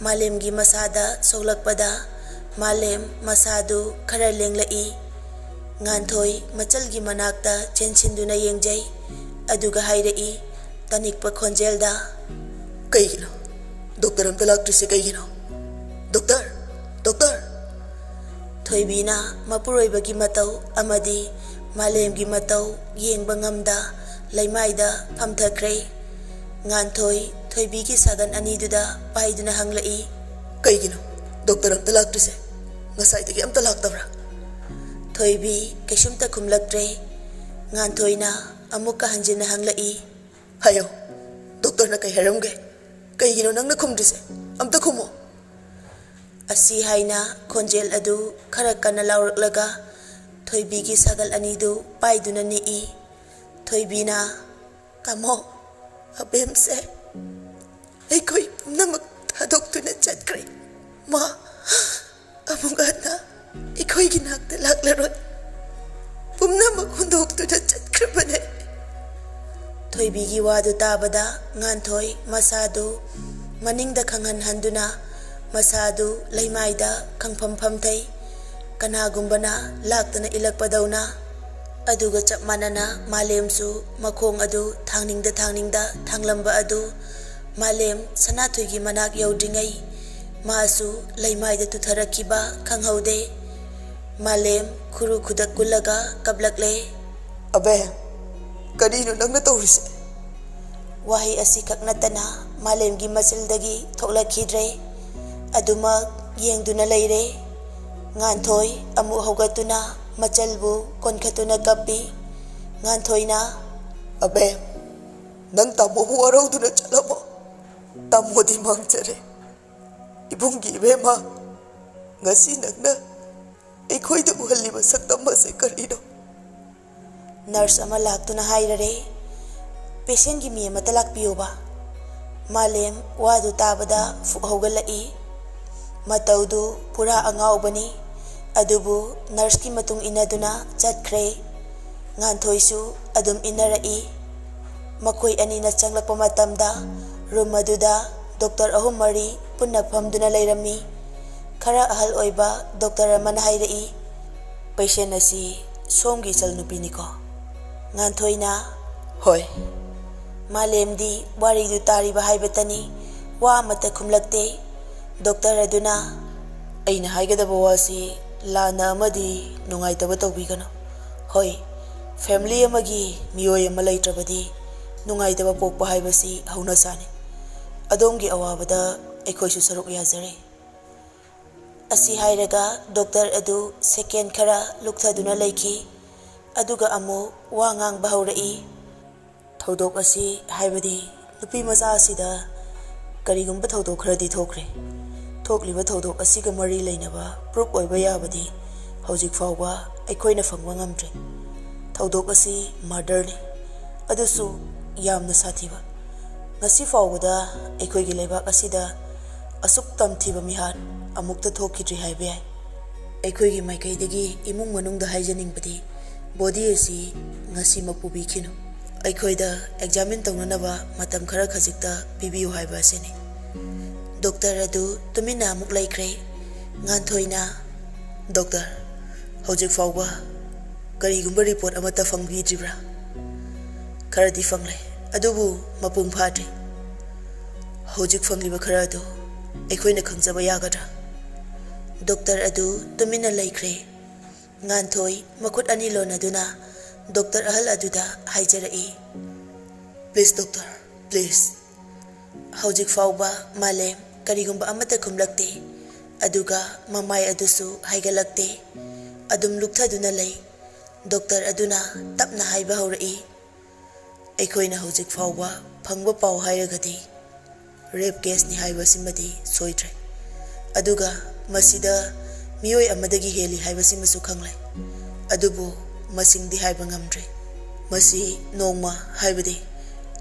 ꯃꯥꯂꯦꯝꯒꯤ ꯃꯁꯥꯗ ꯁꯣꯛꯂꯛꯄꯗ ꯃꯥꯂꯦꯝ ꯃꯁꯥꯗꯨ ꯈꯔ ꯂꯦꯡꯂꯛꯏ꯫ ꯉꯥꯟꯊꯣꯏ ꯃꯆꯜꯒꯤ ꯃꯅꯥꯛꯇ ꯆꯦꯟꯁꯤꯟꯗꯨꯅ ꯌꯦꯡꯖꯩ꯫ ꯑꯗꯨꯒ ꯍꯥꯏꯔꯛꯏ ꯇꯅꯤꯛꯄ ꯈꯣꯟꯖꯦꯜꯗ, "ꯀꯩꯒꯤꯅꯣ? ꯗꯣꯛꯇꯔ ꯑꯝꯇ ꯂꯥꯛꯇ꯭ꯔꯤꯁꯦ ꯀꯩꯒꯤꯅꯣ? ꯗꯣꯛꯇꯔ! ꯗꯣꯛꯇꯔ!" ꯊꯣꯏꯕꯤꯅ ꯃꯄꯨꯔꯣꯏꯕꯒꯤ ꯃꯇꯧ ꯑꯃꯗꯤ ꯃꯥꯂꯦꯝꯒꯤ ꯃꯇꯧ ꯌꯦꯡꯕ ꯉꯝꯗ ꯂꯩꯃꯥꯏꯗ ꯐꯝꯊꯈ꯭ꯔꯦ꯫ ꯉꯥꯟꯊꯣꯏ ꯊꯣꯏꯕꯤꯒꯤ ꯁꯥꯒꯟ ꯑꯅꯤꯗꯨꯗ ꯄꯥꯏꯗꯨꯅ ꯍꯪꯂꯛꯏ, "ꯀꯩꯒꯤꯅꯣ ꯗꯣꯛꯇꯔ ꯑꯝꯇ ꯂꯥꯛꯇ꯭ꯔꯤꯁꯦ? ꯉꯁꯥꯏꯗꯒꯤ ꯑꯝꯇ ꯂꯥꯛꯇꯕ꯭ꯔꯥ?" ꯊꯣꯏꯕꯤ ꯀꯩꯁꯨꯝꯇ ꯈꯨꯝꯂꯛꯇ꯭ꯔꯦ꯫ ꯉꯥꯟꯊꯣꯏꯅ ꯑꯃꯨꯛꯀ ꯍꯟꯖꯤꯟꯅ ꯍꯪꯂꯛꯏ, "ꯍꯥꯏꯌꯣ, ꯗꯣꯛꯇꯔꯅ ꯀꯩ ꯍꯥꯏꯔꯝꯒꯦ? ꯀꯩꯒꯤꯅꯣ ꯅꯪꯅ ꯈꯨꯝꯗ꯭ꯔꯤꯁꯦ? ꯑꯝꯇ ꯈꯨꯝꯃꯣ!" ꯑꯁꯤ ꯍꯥꯏꯅ ꯈꯣꯟꯖꯦꯜ ꯑꯗꯨ ꯈꯔ ꯀꯟꯅ ꯂꯥꯎꯔꯛꯂꯒ ꯊꯣꯏꯕꯤꯒꯤ ꯁꯥꯒꯜ ꯑꯅꯤꯗꯨ ꯄꯥꯏꯗꯨꯅ ꯅꯤꯛꯏ꯫ ꯊꯣꯏꯕꯤꯅ, "ꯇꯥꯃꯣ, ꯑꯕꯦꯝꯁꯦ ꯑꯩꯈꯣꯏ ꯄꯨꯝꯅꯃꯛ ꯊꯥꯗꯣꯛꯇꯨꯅ ꯆꯠꯈ꯭ꯔꯦ꯫ ꯃꯥ ꯑꯃꯨꯛ ꯍꯟꯅ ꯑꯩꯈꯣꯏꯒꯤ ꯅꯥꯛꯇ ꯂꯥꯛꯂꯔꯣꯏ꯫ ꯄꯨꯝꯅꯃꯛ ꯍꯨꯟꯗꯣꯛꯇꯨꯅ ꯆꯠꯈ꯭ꯔꯕꯅꯦ꯫" ꯊꯣꯏꯕꯤꯒꯤ ꯋꯥꯗꯨ ꯇꯥꯕꯗ ꯉꯥꯟꯊꯣꯏ ꯃꯁꯥꯗꯨ ꯃꯅꯤꯡꯗ ꯈꯪꯍꯟꯍꯟꯗꯨꯅ ꯃꯁꯥꯗꯨ ꯂꯩꯃꯥꯏꯗ ꯈꯪꯐꯝ ꯐꯝꯊꯩ꯫ ꯀꯅꯥꯒꯨꯝꯕꯅ ꯂꯥꯛꯇꯨꯅ ꯏꯜꯂꯛꯄꯗꯧꯅ꯫ ꯑꯗꯨꯒ ꯆꯞ ꯃꯥꯟꯅꯅ ꯃꯥꯂꯦꯝꯁꯨ ꯃꯈꯣꯡ ꯑꯗꯨ ꯊꯥꯡꯅꯤꯡꯗ ꯊꯥꯡꯅꯤꯡꯗ ꯊꯥꯡꯂꯝꯕ ꯑꯗꯨ ꯃꯥꯂꯦꯝ ꯁꯅꯥꯊꯣꯏꯒꯤ ꯃꯅꯥꯛ ꯌꯧꯗ꯭ꯔꯤꯉꯩ ꯃꯥꯁꯨ ꯂꯩꯃꯥꯏꯗ ꯇꯨꯊꯔꯛꯈꯤꯕ ꯈꯪꯍꯧꯗꯦ꯫ ꯃꯥꯂꯦꯝ ꯈꯨꯔꯨ ꯈꯨꯗꯛ ꯀꯨꯜꯂꯒ ꯀꯞꯂꯛꯂꯦ꯫ "ꯑꯕꯦ, ꯀꯔꯤꯅꯣ ꯅꯪꯅ ꯇꯧꯔꯤꯁꯦ?" ꯋꯥꯍꯩ ꯑꯁꯤꯈꯛ ꯅꯠꯇꯅ ꯃꯥꯂꯦꯝꯒꯤ ꯃꯆꯤꯜꯗꯒꯤ ꯊꯣꯛꯂꯛꯈꯤꯗ꯭ꯔꯦ꯫ ꯑꯗꯨꯃꯛ ꯌꯦꯡꯗꯨꯅ ꯂꯩꯔꯦ꯫ ꯉꯥꯟꯊꯣꯏ ꯑꯃꯨꯛ ꯍꯧꯒꯠꯇꯨꯅ ꯃꯆꯜꯕꯨ ꯀꯣꯟꯈꯠꯇꯨꯅ ꯀꯞꯄꯤ꯫ ꯉꯥꯟꯊꯣꯏꯅ, "ꯑꯕꯦ, ꯅꯪ ꯇꯥꯃꯣꯕꯨ ꯋꯥꯔꯧꯗꯨꯅ ꯆꯠꯂꯝꯃꯣ꯫ ꯇꯥꯃꯣꯗꯤ ꯃꯥꯡꯖꯔꯦ꯫ ꯏꯕꯨꯡꯒꯤ ꯏꯕꯦꯝꯃ, ꯉꯁꯤ ꯅꯪꯅ ꯑꯩꯈꯣꯏꯗ ꯎꯍꯜꯂꯤꯕ ꯁꯛꯇꯝ ꯑꯁꯤ ꯀꯔꯤꯅꯣ?" ꯅꯔꯁ ꯑꯃ ꯂꯥꯛꯇꯨꯅ ꯍꯥꯏꯔꯔꯦ, "ꯄꯦꯁꯦꯟꯒꯤ ꯃꯤ ꯑꯃꯠꯇ ꯂꯥꯛꯄꯤꯌꯨꯕ꯫" ꯃꯥꯂꯦꯝ ꯋꯥꯗꯨ ꯇꯥꯕꯗ ꯐꯨꯛ ꯍꯧꯒꯠꯂꯛꯏ꯫ ꯃꯇꯧꯗꯨ ꯄꯨꯔꯥ ꯑꯉꯥꯎꯕꯅꯤ, ꯑꯗꯨꯕꯨ ꯅꯔꯁꯀꯤ ꯃꯇꯨꯡ ꯏꯟꯅꯗꯨꯅ ꯆꯠꯈ꯭ꯔꯦ꯫ ꯉꯥꯟꯊꯣꯏꯁꯨ ꯑꯗꯨꯝ ꯏꯟꯅꯔꯛꯏ꯫ ꯃꯈꯣꯏ ꯑꯅꯤꯅ ꯆꯪꯂꯛꯄ ꯃꯇꯝꯗ ꯔꯨꯝ ꯑꯗꯨꯗ ꯗꯣꯛꯇꯔ ꯑꯍꯨꯝ ꯃꯔꯤ ꯄꯨꯟꯅ ꯐꯝꯗꯨꯅ ꯂꯩꯔꯝꯃꯤ꯫ ꯈꯔ ꯑꯍꯜ ꯑꯣꯏꯕ ꯗꯣꯛꯇꯔ ꯑꯃꯅ ꯍꯥꯏꯔꯛꯏ, "ꯄꯦꯁꯦꯟ ꯑꯁꯤ ꯁꯣꯝꯒꯤ ꯏꯆꯜꯅꯨꯄꯤꯅꯤꯀꯣ?" ꯉꯥꯟꯊꯣꯏꯅ, "ꯍꯣꯏ"꯫ ꯃꯥꯂꯦꯝꯗꯤ ꯋꯥꯔꯤꯗꯨ ꯇꯥꯔꯤꯕ ꯍꯥꯏꯕꯇꯅꯤ, ꯋꯥ ꯑꯃꯠꯇ ꯈꯨꯝꯂꯛꯇꯦ꯫ ꯗꯣꯛꯇꯔ ꯑꯗꯨꯅ, "ꯑꯩꯅ ꯍꯥꯏꯒꯗꯕ ꯋꯥꯁꯤ ꯂꯥꯟꯅ ꯑꯃꯗꯤ ꯅꯨꯡꯉꯥꯏꯇꯕ ꯇꯧꯕꯤꯒꯅꯨ꯫ ꯍꯣꯏ, ꯐꯦꯃꯤꯂꯤ ꯑꯃꯒꯤ ꯃꯤꯑꯣꯏ ꯑꯃ ꯂꯩꯇ꯭ꯔꯕꯗꯤ ꯅꯨꯡꯉꯥꯏꯇꯕ ꯄꯣꯛꯄ ꯍꯥꯏꯕꯁꯤ ꯍꯧꯅꯁꯥꯅꯤ꯫ ꯑꯗꯣꯝꯒꯤ ꯑꯋꯥꯕꯗ ꯑꯩꯈꯣꯏꯁꯨ ꯁꯔꯨꯛ ꯌꯥꯖꯔꯤ"꯫ ꯑꯁꯤ ꯍꯥꯏꯔꯒ ꯗꯣꯛꯇꯔ ꯑꯗꯨ ꯁꯦꯀꯦꯟ ꯈꯔ ꯂꯨꯞꯊꯗꯨꯅ ꯂꯩꯈꯤ꯫ ꯑꯗꯨꯒ ꯑꯃꯨꯛ ꯋꯥ ꯉꯥꯡꯕ ꯍꯧꯔꯛꯏ꯫ "ꯊꯧꯗꯣꯛ ꯑꯁꯤ, ꯍꯥꯏꯕꯗꯤ ꯅꯨꯄꯤ ꯃꯆꯥ ꯑꯁꯤꯗ ꯀꯔꯤꯒꯨꯝꯕ ꯊꯧꯗꯣꯛ ꯈꯔꯗꯤ ꯊꯣꯛꯈ꯭ꯔꯦ꯫ ꯊꯣꯛꯂꯤꯕ ꯊꯧꯗꯣꯛ ꯑꯁꯤꯒ ꯃꯔꯤ ꯂꯩꯅꯕ ꯄ꯭ꯔꯨꯞ ꯑꯣꯏꯕ ꯌꯥꯕꯗꯤ ꯍꯧꯖꯤꯛ ꯐꯥꯎꯕ ꯑꯩꯈꯣꯏꯅ ꯐꯪꯕ ꯉꯝꯗ꯭ꯔꯤ꯫ ꯊꯧꯗꯣꯛ ꯑꯁꯤ ꯃꯔꯗꯔꯅꯤ, ꯑꯗꯨꯁꯨ ꯌꯥꯝꯅ ꯁꯥꯊꯤꯕ꯫ ꯉꯁꯤ ꯐꯥꯎꯕꯗ ꯑꯩꯈꯣꯏꯒꯤ ꯂꯩꯕꯥꯛ ꯑꯁꯤꯗ ꯑꯁꯨꯛ ꯇꯝꯊꯤꯕ ꯃꯤꯍꯥꯠ ꯑꯃꯨꯛꯇ ꯊꯣꯛꯈꯤꯗ꯭ꯔꯤ ꯍꯥꯏꯕ ꯌꯥꯏ꯫ ꯑꯩꯈꯣꯏꯒꯤ ꯃꯥꯏꯀꯩꯗꯒꯤ ꯏꯃꯨꯡ ꯃꯅꯨꯡꯗ ꯍꯥꯏꯖꯅꯤꯡꯕꯗꯤ, ꯕꯣꯗꯤ ꯑꯁꯤ ꯉꯁꯤꯃꯛ ꯄꯨꯕꯤꯈꯤꯅꯨ꯫ ꯑꯩꯈꯣꯏꯗ ꯑꯦꯛꯖꯥꯃꯤꯟ ꯇꯧꯅꯅꯕ ꯃꯇꯝ ꯈꯔ ꯈꯖꯤꯛꯇ ꯄꯤꯕꯤꯌꯨ ꯍꯥꯏꯕ ꯑꯁꯤꯅꯤ"꯫ ꯗꯣꯛꯇꯔ ꯑꯗꯨ ꯇꯨꯃꯤꯟꯅ ꯑꯃꯨꯛ ꯂꯩꯈ꯭ꯔꯦ꯫ ꯉꯥꯟꯊꯣꯏꯅ, "ꯗꯣꯛꯇꯔ, ꯍꯧꯖꯤꯛ ꯐꯥꯎꯕ ꯀꯔꯤꯒꯨꯝꯕ ꯔꯤꯄꯣꯔꯠ ꯑꯃꯠꯇ ꯐꯪꯕꯤꯗ꯭ꯔꯤꯕ꯭ꯔꯥ?" "ꯈꯔꯗꯤ ꯐꯪꯂꯦ, ꯑꯗꯨꯕꯨ ꯃꯄꯨꯡ ꯐꯥꯗ꯭ꯔꯤ"꯫ "ꯍꯧꯖꯤꯛ ꯐꯪꯂꯤꯕ ꯈꯔ ꯑꯗꯨ ꯑꯩꯈꯣꯏꯅ ꯈꯪꯖꯕ ꯌꯥꯒꯗ꯭ꯔꯥ?" ꯗꯣꯛꯇꯔ ꯑꯗꯨ ꯇꯨꯃꯤꯟꯅ ꯂꯩꯈ꯭ꯔꯦ꯫ ꯉꯥꯟꯊꯣꯏ ꯃꯈꯨꯠ ꯑꯅꯤ ꯂꯣꯟꯅꯗꯨꯅ ꯗꯣꯛꯇꯔ ꯑꯍꯜ ꯑꯗꯨꯗ ꯍꯥꯏꯖꯔꯛꯏ, "ꯄ꯭ꯂꯤꯖ ꯗꯣꯛꯇꯔ, ꯄ꯭ꯂꯤꯖ"꯫ ꯍꯧꯖꯤꯛ ꯐꯥꯎꯕ ꯃꯥꯂꯦꯝ ꯀꯔꯤꯒꯨꯝꯕ ꯑꯃꯠꯇ ꯈꯨꯝꯂꯛꯇꯦ, ꯑꯗꯨꯒ ꯃꯃꯥꯏ ꯑꯗꯨꯁꯨ ꯍꯥꯏꯒꯠꯂꯛꯇꯦ꯫ ꯑꯗꯨꯝ ꯂꯨꯞꯊꯗꯨꯅ ꯂꯩ꯫ ꯗꯣꯛꯇꯔ ꯑꯗꯨꯅ ꯇꯞꯅ ꯍꯥꯏꯕ ꯍꯧꯔꯛꯏ, "ꯑꯩꯈꯣꯏꯅ ꯍꯧꯖꯤꯛ ꯐꯥꯎꯕ ꯐꯪꯕ ꯄꯥꯎ ꯍꯥꯏꯔꯒꯗꯤ ꯔꯦꯞ ꯀꯦꯁꯅꯤ ꯍꯥꯏꯕꯁꯤꯃꯗꯤ ꯁꯣꯏꯗ꯭ꯔꯦ꯫ ꯑꯗꯨꯒ ꯃꯁꯤꯗ ꯃꯤꯑꯣꯏ ꯑꯃꯗꯒꯤ ꯍꯦꯜꯂꯤ ꯍꯥꯏꯕꯁꯤꯃꯁꯨ ꯈꯪꯂꯦ꯫ ꯑꯗꯨꯕꯨ ꯃꯁꯤꯡꯗꯤ ꯍꯥꯏꯕ ꯉꯝꯗ꯭ꯔꯦ꯫ ꯃꯁꯤ ꯅꯣꯡꯃ, ꯍꯥꯏꯕꯗꯤ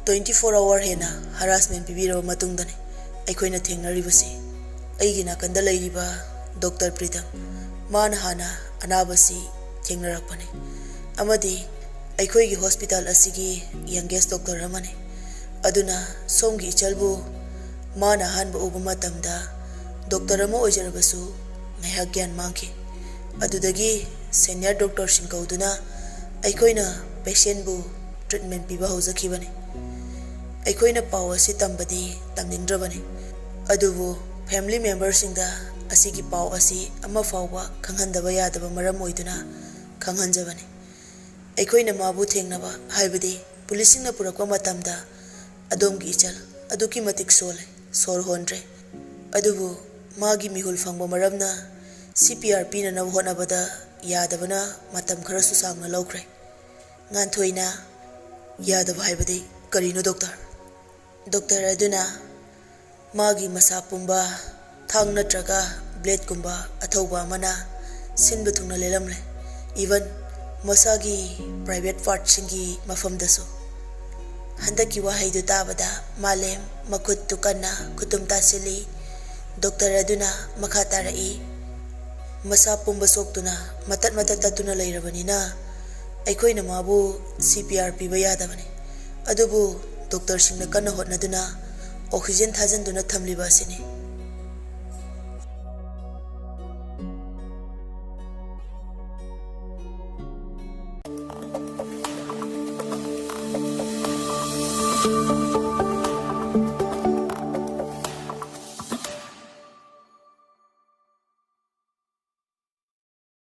twenty four hour ꯍꯦꯟꯅ ꯍꯔꯥꯁꯃꯦꯟ ꯄꯤꯕꯤꯔꯕ ꯃꯇꯨꯡꯗꯅꯤ ꯑꯩꯈꯣꯏꯅ ꯊꯦꯡꯅꯔꯤꯕꯁꯤ꯫ ꯑꯩꯒꯤ ꯅꯥꯀꯟꯗ ꯂꯩꯔꯤꯕ ꯗꯣꯛꯇꯔ ꯄ꯭ꯔꯤꯇꯝ, ꯃꯥꯅ ꯍꯥꯟꯅ ꯑꯅꯥꯕꯁꯤ ꯊꯦꯡꯅꯔꯛꯄꯅꯤ ꯑꯃꯗꯤ ꯑꯩꯈꯣꯏꯒꯤ ꯍꯣꯁꯄꯤꯇꯥꯜ ꯑꯁꯤꯒꯤ ꯌꯪꯒꯦꯁ ꯗꯣꯛꯇꯔ ꯑꯃꯅꯤ꯫ ꯑꯗꯨꯅ ꯁꯣꯝꯒꯤ ꯏꯆꯜꯕꯨ ꯃꯥꯅ ꯑꯍꯥꯟꯕ ꯎꯕ ꯃꯇꯝꯗ ꯗꯣꯛꯇꯔ ꯑꯃ ꯑꯣꯏꯖꯔꯕꯁꯨ ꯉꯥꯏꯍꯥꯛ ꯒ꯭ꯌꯥꯟ ꯃꯥꯡꯈꯤ꯫ ꯑꯗꯨꯗꯒꯤ ꯁꯦꯅꯤꯌꯔ ꯗꯣꯛꯇꯔꯁꯤꯡ ꯀꯧꯗꯨꯅ ꯑꯩꯈꯣꯏꯅ ꯄꯦꯁꯦꯟꯕꯨ ꯇ꯭ꯔꯤꯠꯃꯦꯟ ꯄꯤꯕ ꯍꯧꯖꯈꯤꯕꯅꯤ꯫ ꯑꯩꯈꯣꯏꯅ ꯄꯥꯎ ꯑꯁꯤ ꯇꯝꯕꯗꯤ ꯇꯝꯅꯤꯡꯗ꯭ꯔꯕꯅꯤ, ꯑꯗꯨꯕꯨ ꯐꯦꯃꯤꯂꯤ ꯃꯦꯝꯕꯔꯁꯤꯡꯗ ꯑꯁꯤꯒꯤ ꯄꯥꯎ ꯑꯁꯤ ꯑꯃ ꯐꯥꯎꯕ ꯈꯪꯍꯟꯗꯕ ꯌꯥꯗꯕ ꯃꯔꯝ ꯑꯣꯏꯗꯨꯅ ꯈꯪꯍꯟꯖꯕꯅꯤ꯫ ꯑꯩꯈꯣꯏꯅ ꯃꯥꯕꯨ ꯊꯦꯡꯅꯕ, ꯍꯥꯏꯕꯗꯤ ꯄꯨꯂꯤꯁꯁꯤꯡꯅ ꯄꯨꯔꯛꯄ ꯃꯇꯝꯗ ꯑꯗꯣꯝꯒꯤ ꯏꯆꯜ ꯑꯗꯨꯛꯀꯤ ꯃꯇꯤꯛ ꯁꯣꯜꯂꯦ, ꯁꯣꯔ ꯍꯣꯟꯗ꯭ꯔꯦ꯫ ꯑꯗꯨꯕꯨ ꯃꯥꯒꯤ ꯃꯤꯍꯨꯜ ꯐꯪꯕ ꯃꯔꯝꯅ ꯁꯤ ꯄꯤ ꯑꯥꯔ ꯄꯤꯅꯅꯕ ꯍꯣꯠꯅꯕꯗ ꯌꯥꯗꯕꯅ ꯃꯇꯝ ꯈꯔꯁꯨ ꯁꯥꯡꯅ ꯂꯧꯈ꯭ꯔꯦ꯫ ꯉꯥꯟꯊꯣꯏꯅ, "ꯌꯥꯗꯕ ꯍꯥꯏꯕꯗꯤ ꯀꯔꯤꯅꯣ, ꯗꯣꯛꯇꯔ?" ꯗꯣꯛꯇꯔ ꯑꯗꯨꯅ, "ꯃꯥꯒꯤ ꯃꯁꯥ ꯄꯨꯝꯕ ꯊꯥꯡ ꯅꯠꯇ꯭ꯔꯒ ꯕ꯭ꯂꯦꯗꯀꯨꯝꯕ ꯑꯊꯧꯕ ꯑꯃꯅ ꯁꯤꯟꯕ ꯊꯨꯡꯅ ꯂꯦꯜꯂꯝꯂꯦ꯫ ꯏꯚꯟ ꯃꯁꯥꯒꯤ ꯄ꯭ꯔꯥꯏꯚꯦꯠ ꯄꯥꯔꯠꯁꯤꯡꯒꯤ ꯃꯐꯝꯗꯁꯨ"꯫ ꯍꯟꯗꯛꯀꯤ ꯋꯥꯍꯩꯗꯨ ꯇꯥꯕꯗ ꯃꯥꯂꯦꯝ ꯃꯈꯨꯠꯇꯨ ꯀꯟꯅ ꯈꯨꯇꯨꯝ ꯇꯥꯁꯤꯜꯂꯤ꯫ ꯗꯣꯛꯇꯔ ꯑꯗꯨꯅ ꯃꯈꯥ ꯇꯥꯔꯛꯏ, "ꯃꯁꯥ ꯄꯨꯝꯕ ꯁꯣꯛꯇꯨꯅ ꯃꯇꯠ ꯃꯇꯠ ꯇꯠꯇꯨꯅ ꯂꯩꯔꯕꯅꯤꯅ ꯑꯩꯈꯣꯏꯅ ꯃꯥꯕꯨ ꯁꯤ ꯄꯤ ꯑꯥꯔ ꯄꯤꯕ ꯌꯥꯗꯕꯅꯤ꯫ ꯑꯗꯨꯕꯨ ꯗꯣꯛꯇꯔꯁꯤꯡꯅ ꯀꯟꯅ ꯍꯣꯠꯅꯗꯨꯅ ꯑꯣꯛꯁꯤꯖꯦꯟ ꯊꯥꯖꯤꯟꯗꯨꯅ ꯊꯝꯂꯤꯕ ꯑꯁꯤꯅꯤ"꯫